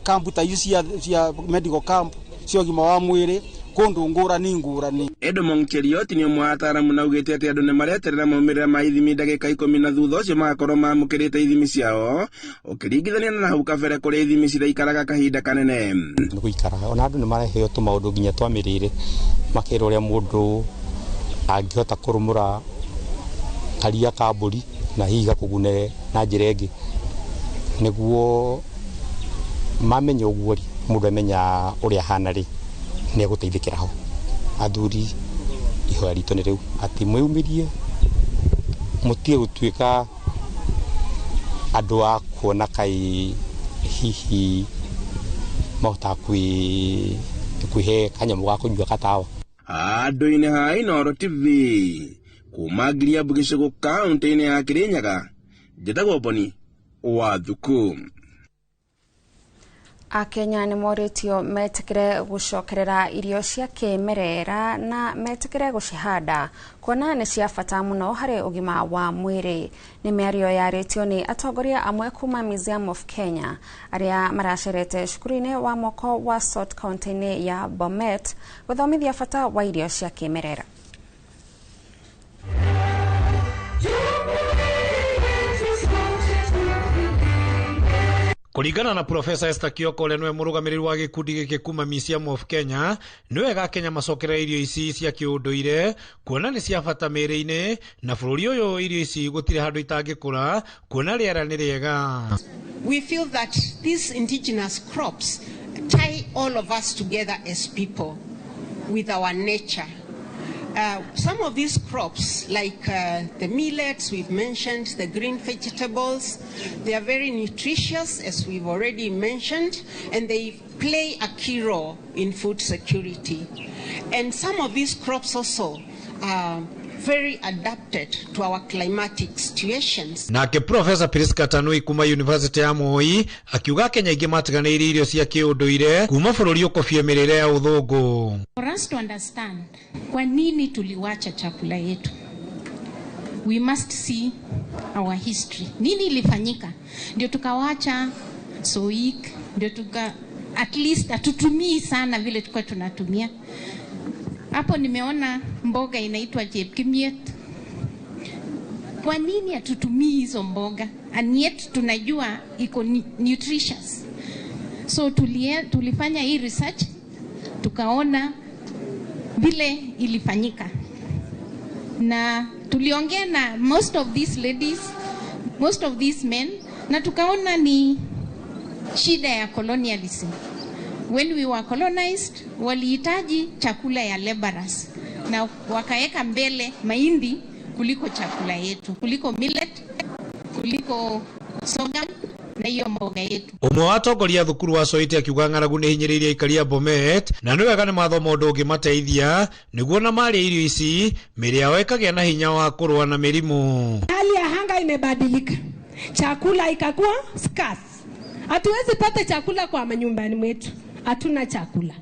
kampu ta ici cia medical camp cia ũgima wa mwĩrĩ kũndũ ngũrani ngũrani. Edmond Cheriot nĩ ũmwe wa ataaramu na augĩte atĩ andũ nĩ mareterera maumĩrĩra ma ithimi ndagĩka 10 na thutha ũcio magakorwo mamũkĩrĩte ithimi ciao ũkĩringithania na hau kabere kũrĩa ithimi ciraikaraga kahinda kanene. Nĩ gũikaraga ona andũ nĩ mareheo tũmaũndũ nginya twa mĩrĩre makerwo ũrĩa mũndũ angĩhota kũrũmũra karia ka mbũri na hihi gakũgune na njĩra ĩngĩ, nĩguo mamenya ũguo rĩ mũndũ amenya ũrĩa ahana rĩ nĩ egũteithĩkĩra ho. Athuri ihoya ritũ nĩ rĩu atĩ mwĩyumĩrie mũtige gũtuĩka andũ a kuona kai hihi mahotaga kwĩhe kanyamũ ga kũnyua gatawa. Handũ-inĩ ha Inooro TV kuma Ngiriabu Gĩcũgũ kaunti-inĩ ya Kĩrĩnyaga, njĩtagwo Boni Wathuku. Akenya nĩ morĩtio metĩkĩre gũcokerera irio cia kĩmerera na metĩkĩre gũcihanda kuona nĩ cia bata mũno harĩ ũgima wa mwĩrĩ. Nĩ mĩario yarĩtio nĩ atongoria amwe kuma Museum of Kenya arĩa maracerete cukuru-inĩ wa moko wa Sot kaunti-inĩ ya Bomet gũthomithia bata wa irio cia kĩmerera. Kũringana na Profesa Esther Kioko ũrĩa nĩwe mũrũgamĩrĩri wa gĩkundi gĩkĩ kuma Museum of Kenya, nĩ wega Kenya macokerere irio ici cia kĩũndũire kuona nĩ cia bata mĩĩrĩ-inĩ na bũrũri ũyũ irio ici gũtirĩ handũ itangĩkũra kuona rĩera nĩ rĩega. We feel that these indigenous crops tie all of us together as people with our nature. Some of these crops, like the millets we've mentioned, the green vegetables, they are very nutritious, as we've already mentioned, and they play a key role in food security. And some of these crops also are very adapted to our climatic situations. Nake Profesa Priska Tanui kuma University ya Moi akiuga Kenya aingĩ matiganĩirie irio cia kĩũndũire kuma bũrũri ũkobie mĩrĩre ya ũthũngũ. For us to understand kwa nini tuliwacha chakula yetu, we must see our history. Nini ilifanyika ndio tukawacha soik, ndio tuka at least hatutumii sana vile tulikuwa tunatumia. Hapo nimeona mboga inaitwa chepkimiet. Kwa nini hatutumii hizo mboga? And yet tunajua iko nutritious. So tulifanya hii research, tukaona vile ilifanyika. Na tuliongea na most of these ladies, most of these men, na tukaona ni shida ya colonialism. When we were colonized, walihitaji chakula ya laborers na wakaeka mbele mahindi kuliko chakula yetu, kuliko millet, kuliko sorghum na hiyo mboga yetu. Ũmwe wa atongoria thukuru wa Soite akiuga ng'aragu nĩ hinyĩrĩirie aikari a Bomet na nĩ wega nĩ mathoma ũndũ ũngĩmateithia nĩguo na marĩa irio ici mĩĩrĩ yao ĩkagĩa na hinya wa kũrũa na mĩrimũ. Hali ya anga imebadilika, chakula ikakuwa scarce. Hatuwezi pata chakula kwa manyumbani mwetu, hatuna chakula.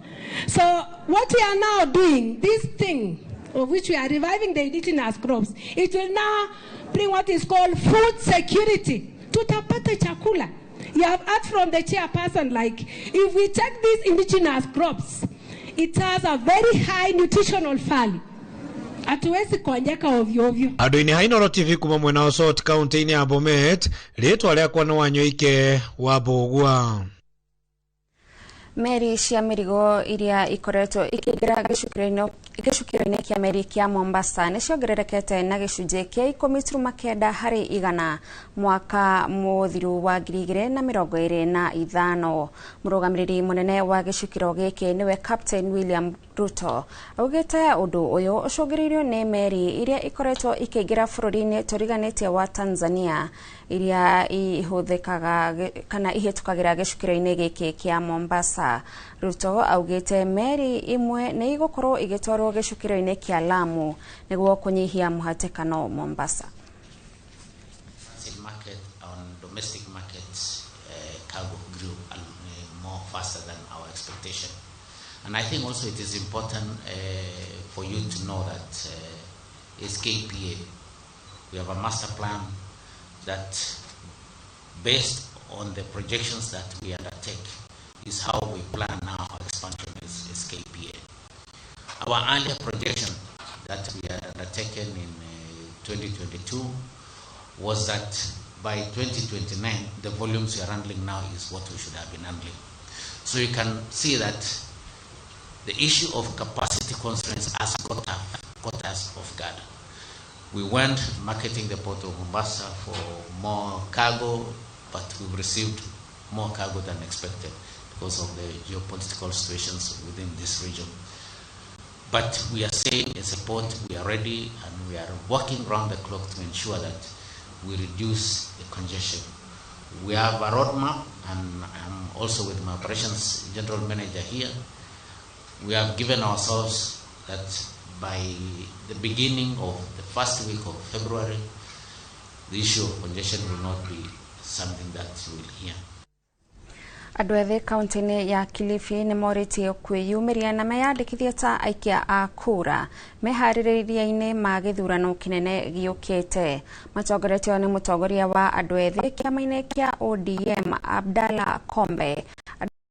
So what we are now doing, this thing of which we are reviving the indigenous crops, it will now bring what is called food security. Tutapata chakula. You have heard from the chairperson, like, if we take these indigenous crops, it has a very high nutritional value. Hatuwezi kuonjeka ovyo ovyo. Andũ-inĩ ha Inooro TV kuma mwena wa Sot kaunti-inĩ ya Bomet, rĩtwa rĩakwa nĩ Wanyoike wa Mbũgua. Meri cia mĩrigo iria ikoretwo ikĩingĩra gĩcukĩro-inĩ kĩa meri kĩa Mombasa nĩ ciongererekete na gĩcunjĩ kĩa 10.9 harĩ igana mwaka mũthiru wa 2025. Mũrũgamĩrĩri mũnene wa gĩcukĩro gĩkĩ nĩwe Captain William Ruto augĩte ũndũ ũyũ ũcũngĩrĩirio nĩ meri iria ikoretwo ikĩingĩra bũrũri-inĩ tũriganĩtie wa Tanzania iria ihũthĩkaga kana ihĩtũkagĩra gĩcukĩro-inĩ gĩkĩ kĩa Mombasa. Ruto augĩte meri imwe nĩ igũkorwo igĩtwarwo gĩcukĩro-inĩ kĩa Lamu nĩguo kũnyihia mũhatĩkano Mombasa. Market on domestic markets, cargo grew more faster than our expectation. And I think also it is important for you to know that as KPA, we have a master plan that based on the projections that we undertake is how we plan now our expansion as KPA. Our earlier projection that we had undertaken in 2022 was that by 2029, the volumes we are handling now is what we should have been handling. So you can see that the issue of capacity constraints has got us off guard. We went marketing the port of Mombasa for more cargo, but we've received more cargo than expected because of the geopolitical situations within this region. But we are saying as a port, we are ready and we are working round the clock to ensure that we reduce the congestion. We have a roadmap, and I'm also with my operations general manager here. We have given ourselves that by the beginning of the first week of February, the issue of congestion will not be something that you will hear. Andũ ethĩ kaunti-inĩ ya Kilifi nĩ morĩtie kwĩyumĩria na meyandĩkithie ta aikia a kura meharĩrĩria-inĩ ma gĩthurano kĩnene gĩũkĩte. Matongoretio nĩ mũtongoria wa andũ ethĩ kĩama-inĩ kĩa ODM Abdalla Kombe.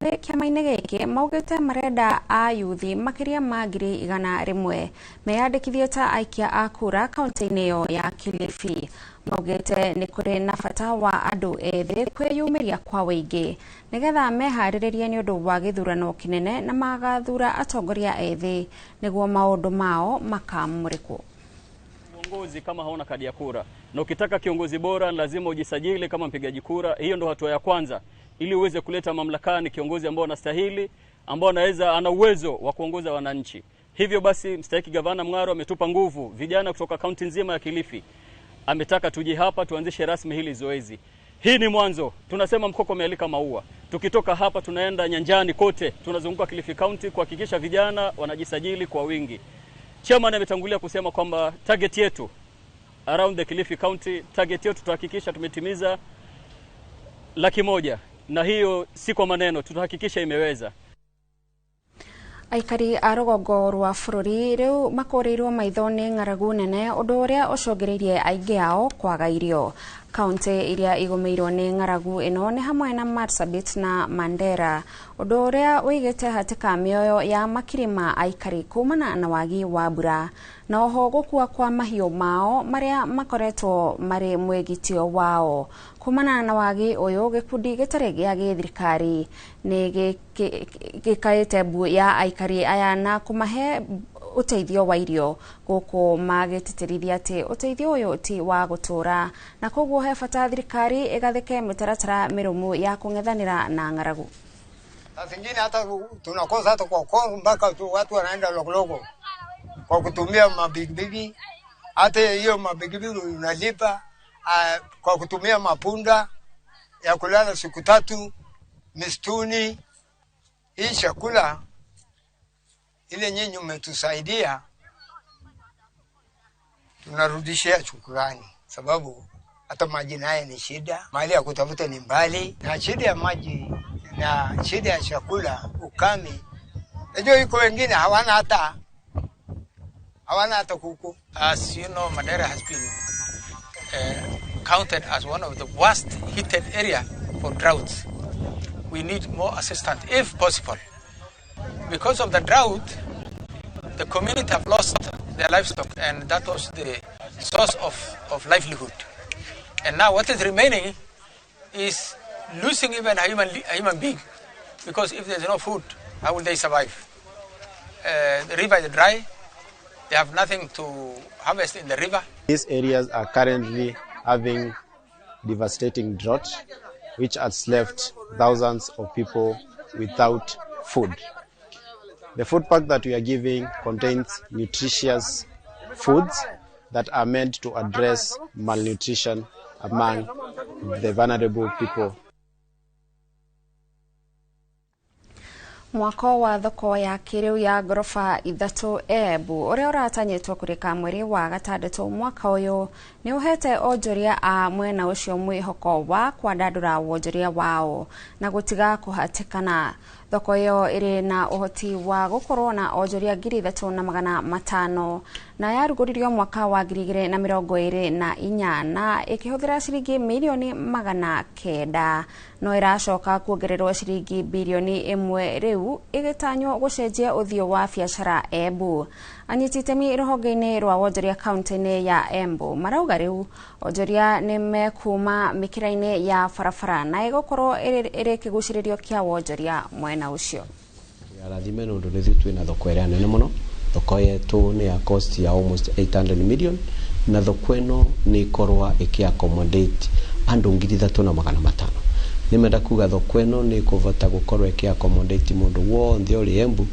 Ethĩ kĩama-inĩ gĩkĩ maugĩte marenda ayuthi makĩria ma 100,000 meyandĩkithie ta aikia a kura kaunti-inĩ ĩyo ya Kilifi. Maugĩte nĩ kũrĩ na bata wa andũ ethĩ kwĩyumĩria kwa wĩingĩ nĩgetha meharĩrĩrie nĩ ũndũ wa gĩthurano kĩnene na magathura atongoria ethĩ nĩguo maũndũ mao makamũrĩkwo. Uongozi kama hauna kadi ya kura, na ukitaka kiongozi bora lazima ujisajili kama mpigaji kura. Hiyo ndo hatua ya kwanza ili uweze kuleta mamlakani kiongozi ambao anastahili, ambao anaweza, ana uwezo wa kuongoza wananchi. Hivyo basi mstahiki gavana Mng'aro ametupa nguvu vijana kutoka kaunti nzima ya Kilifi. Ametaka tuje hapa tuanzishe rasmi hili zoezi. Hii ni mwanzo. Tunasema mkoko umealika maua. Tukitoka hapa tunaenda nyanjani kote, tunazunguka Kilifi County kuhakikisha vijana wanajisajili kwa wingi. Chairman ametangulia kusema kwamba target yetu around the Kilifi County, target yetu tutahakikisha tumetimiza 100,000, na hiyo si kwa maneno, tutahakikisha imeweza. Aikari a rũgongo rwa bũrũri rĩu makũrĩirwo maitho nĩ ng'aragu nene, ũndũ ũrĩa ũcũngĩrĩirie aingĩ ao kwaga irio. Kaunti iria igũmĩirwo nĩ ng'aragu ĩno nĩ hamwe na Marsabit na Mandera, ũndũ ũrĩa ũigĩte hatĩka mĩoyo ya makiri ma aikari kumana na wagi wa mbura na oho gũkua kwa mahiũ mao marĩa makoretwo marĩ mwĩgitio wao. Kumana na wagi ũyũ, gĩkundi gĩtarĩ gĩa gĩthirikari nĩ gĩkaĩte mbu ya aikari aya na kũmahe ũteithio wa irio, gũkũ magĩtĩtĩrithia atĩ ũteithio ũyũ ti wa gũtũra na koguo he bata thirikari ĩgathĩke mĩtaratara mĩrũmu ya kũng'ethanĩra na ng'aragu. Saa zingine hata tunakosa hata kwa koo mpaka watu wanaenda lokoloko kwa kutumia mabigibigi. Hata hiyo mabigibigi unalipa kwa kutumia mapunda ya kulala siku 3 mistuni. Hii chakula ile nyinyi mmetusaidia, tunarudishia shukrani, sababu hata maji naye ni shida, mahali ya kutafuta ni mbali, na shida ya maji na shida ya chakula, ukame. Najua iko wengine hawana hata kuku. As you know, Mandera has been counted as one of the worst hit area for droughts. We need more assistance if possible. Because of the drought, the community have lost their livestock, and that was the source of livelihood. And now what is remaining is losing even a human being, because if there's no food, how will they survive? The river is dry. They have nothing to harvest in the river. These areas are currently having devastating drought, which has left thousands of people without food. The food pack that we are giving contains nutritious foods that are meant to address malnutrition among the vulnerable people. Mwako wa thoko ya kĩrĩu ya ngoroba 3 Embu ũrĩa ũratanyĩtwo kũrĩka mweri wa gatandatũ mwaka ũyũ nĩ ũhete onjoria a mwena ũcio mwĩhoko wa kwandandũra wonjoria wao na gũtiga kũhatĩkana. Thoko ĩyo ĩrĩ na ũhoti wa gũkorwo na onjoria 3,500 na yarugũririo mwaka wa 2024 na ĩkĩhũthĩra ciringi mirioni 900, no ĩracoka kuongererwo ciringi birioni 1 rĩu ĩgĩtanywo gũcenjia ũthiũ wa biacara Embu. Anyiti itemi rũhonge-inĩ rwa wonjoria kaunti-inĩ ya Embu marauga rĩu onjoria nĩ mekuma mĩkĩra-inĩ ya barabara na ĩgũkorwo ĩrĩ kĩgucĩrĩrio kĩa wonjoria mwena ũcio. Arathime nĩ ũndũ nĩ ithuĩ twĩna thoko ĩrĩa nene mũno. Thoko yetu nĩ ya cost ya almost 800 million, na thoko ĩno nĩ ĩkorwa ĩkĩ accommodate andũ 3,500. Nĩ kuga thoko ĩno nĩ ĩkũvota gũkorwo ĩkĩ accommodate mũndũ wothe ũrĩ Embu,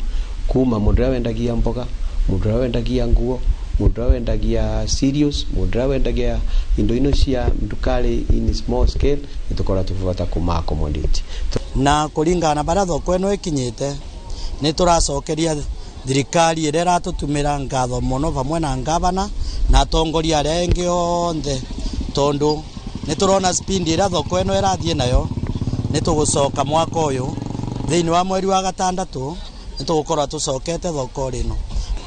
kuma mũndũ ũrĩa wendagia mboga, mũndũ ũrĩa wendagia nguo, mũndũ ũrĩa wendagia cereals, mũndũ ũrĩa wendagia indo ino cia ndukari in small scale, nĩ tũkorwo tũkĩvota kũma accommodate. Na kũringana na barĩa thoko ĩno ĩkinyĩte, nĩ tũracokeria thirikari ĩrĩa ĩratũtumĩra ngatho mũno vamwe na ngavana na atongoria arĩa angĩ othe, tondũ nĩ tũrona speed ĩrĩa thoko ĩno ĩrathiĩ nayo. Nĩ tũgũcoka mwaka ũyũ thĩinĩ wa mweri wa gatandatũ nĩ tũgũkorwo tũcokete thoko rĩno.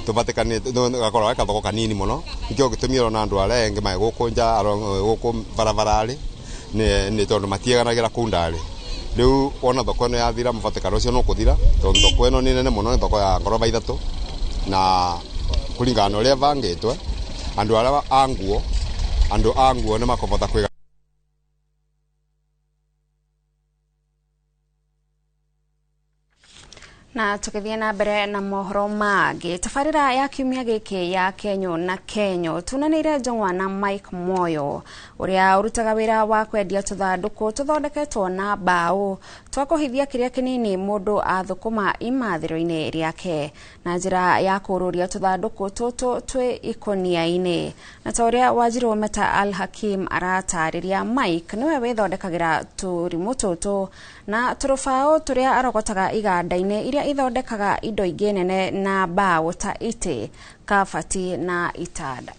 Tũbatĩkanĩte gakorwo ge kathoko kanini mũno, nĩkĩo gĩtũmi ũrona andũ arĩa angĩ magĩgũkũ nja gũkũ barabararĩ nĩ tondũ matieganagĩra kũu ndarĩ. Riu wona thoko ĩno yathira mũbatĩkano ũcio nũkũthira tondũ thoko ĩno nĩ nene mũno, nĩ thoko ya ngoroba 3 na kũringana na ũrĩa ĩbangĩtwe andũ arĩa a nguo andũ a nguo nĩ makũbota kwĩga. Na tukithie na mbere na mohoro mangĩ, tabarĩra ya kiumia gĩkĩ ya Kenyo na Kenyo tunanĩire njong'wa na Mike Moyo ũrĩa ũrutaga wĩra wa kwendia tũthandũkũ tũthondeketwo na mbaũ twa kũhithia kĩrĩa kĩnini mũndũ athũkũma imathĩro-inĩ rĩake na njĩra ya kũrũria tũthandũkũ tũtũ twĩ ikũnia-inĩ. Na ta ũrĩa Wanjirũ Meta Al Hakim aratarĩria, Mike nĩwe wĩthondekagĩra tũrimũ tũtũ na tũrũbaũ tũrĩa arogotaga iganda-inĩ iria ithondekaga indo ingĩ nene na mbaũ ta itĩ, kabati na itanda.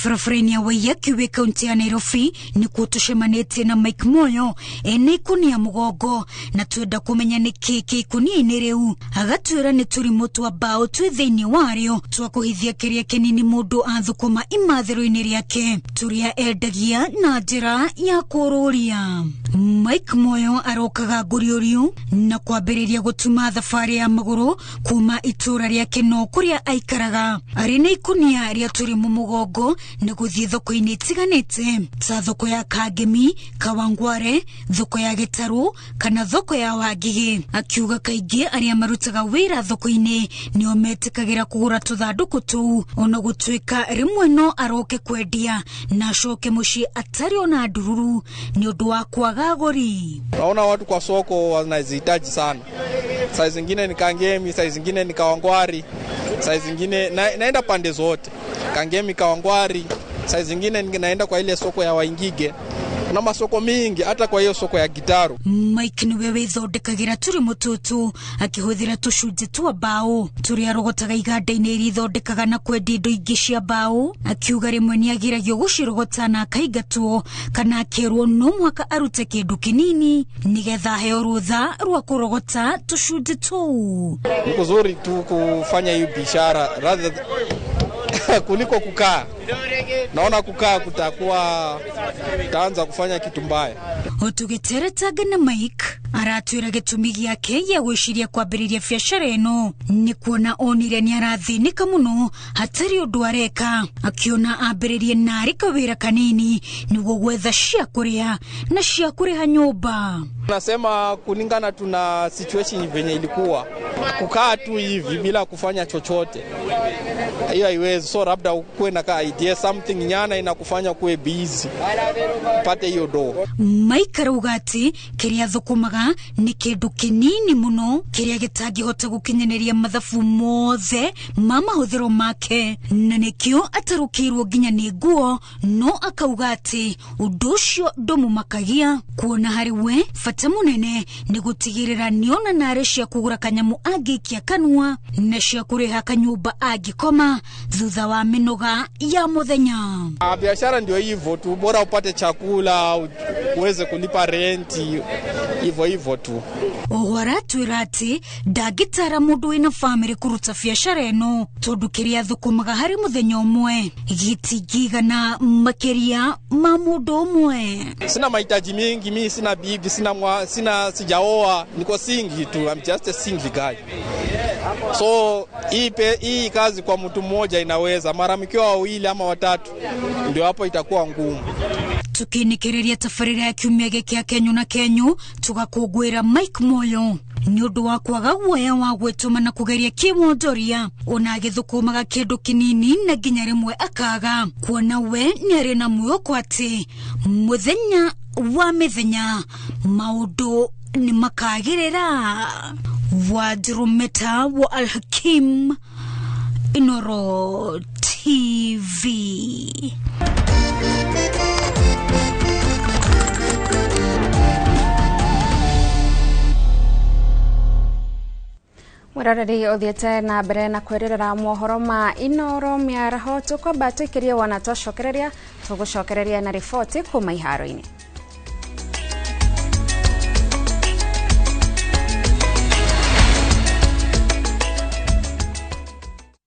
Barabara-inĩ ya Waiyaki wĩ kaunti ya Nairobi nĩkuo tũcemanĩtie na Mike Moyo ene ikũnia mũgongo na twenda kũmenya nĩkĩ kĩ ikũnia-inĩ rĩu. Agatwĩra nĩ tũrimũ twa mbaũ twĩ thĩinĩ warĩo twa kũhithia kĩrĩa kĩnini mũndũ athũkũma imathĩro-inĩ rĩake tũrĩa endagia na njĩra ya kũrũria. Mike Moyo arokaga ngũriũriũ na kwambĩrĩria gũtuma thabarĩ ya magũrũ kuma itũra rĩake no kũrĩa aikaraga arĩ na ikũnia rĩa tũrimũ mũgongo na gũthiĩ thoko-inĩ itiganĩte ta thoko ya Kangemi, Kawangware, thoko ya Gĩtarũ kana thoko ya Wangigĩ. Akiuga kaingĩ arĩa marutaga wĩra thoko-inĩ nĩo metĩkagĩra kũgũra tũthandũkũ tũu ona gũtuĩka rĩmwe no aroke kwendia na acoke mũciĩ atarĩ ona ndururu nĩ ũndũ wa kwaga agũri. Naona watu kwa soko wanazihitaji sana. Saa zingine ni Kangemi, saa zingine ni Kawangwari, saa zingine naenda pande zote. Kangemi, Kawangwari, saa zingine naenda kwa ile soko ya Waingige. Kuna masoko mingi hata kwa hiyo soko ya Gitaru. Mike niwe withondekagira tũrimũ tũtũ akĩhũthĩra tũcunjĩ twa mbaũ tũrĩa arogotaga iganda-inĩ iria ithondekaga na kwendia indo ingĩ cia mbaũ. Akiuga rĩmwe nĩageragio gũcirogota na akaingatwo kana akerwo no mũhaka arute kĩndũ kĩnini nĩgetha aheo rũtha rwa kũrogota tũcunjĩ tũu. Ni kuzuri tu kufanya hiyo biashara rather kuliko kukaa. Naona kukaa kutakuwa taanza kufanya kitu mbaya. Tũgĩteretanga na Mike aratwĩra gĩtũmi gĩake gĩa gwĩciria kwambĩrĩria biacara ĩno nĩ kuona onire nĩ arathĩnĩka mũno hatarĩ ũndũ areka, akiona ambĩrĩrie narĩ kawĩra kanini nĩguo gwetha cia kũrĩa na cia kũrĩha nyũmba. Nasema kulingana tuna situation venye ilikuwa, kukaa tu hivi bila kufanya chochote hiyo haiwezi. So labda ukuwe na ka idea something nyana inakufanya kuwe busy upate hiyo do. Mike arauga atĩ kĩrĩa thũkũmaga nĩ kĩndũ kĩnini mũno kĩrĩa gĩtangĩhota gũkinyanĩria mathabu mothe ma mahũthĩro make na nĩkĩo atarũkĩirwo nginya nĩ nguo, no akauga atĩ ũndũ ũcio ndũmũmakagia kuona harĩ we bata mũnene nĩ gũtigĩrĩra nĩona narĩ cia kũgũra kanyamũ angĩikia kanua na cia kũrĩha kanyũmba angĩkoma thutha wa mĩnoga ya mũthenya. Biashara ndio hivyo tu, bora upate chakula uweze kulipa renti, hivyo hivyo tu. Oho aratwĩra atĩ ndangĩtara mũndũ wĩna bamĩrĩ kũruta biacara ĩno tondũ kĩrĩa athũkũmaga harĩ mũthenya ũmwe gĩtingĩigana makĩria ma mũndũ ũmwe. Sina mahitaji mingi, mimi sina bibi, sina sijaoa, niko single tu, I'm just a single guy. So hii kazi kwa mtu mmoja inaweza, mara mkiwa wawili ama watatu ndio hapo itakuwa ngumu. Tukinikiriria tabarĩra ya kiumia gĩkĩ Kenyo na Kenyo tũgakũngũĩra Mike Moyo nĩ ũndũ wa kwaga guoya wa gwĩtũma na kũgeria kĩwonjoria ona agĩthũkũmaga kĩndũ kĩnini na nginya rĩmwe akaga kuona we nĩ arĩ na mwĩhoko atĩ mũthenya wa mĩthenya maũndũ nĩ makagĩrĩra. Wanjirũ wa Al-Hakim, Inooro TV. Mwiroreri uthiete na mbere na kwirorera mohoro ma Inooro mĩaraho tũkwamba tũikĩrie wona twacokereria tũgũcokereria na riboti kuma iharo-inĩ.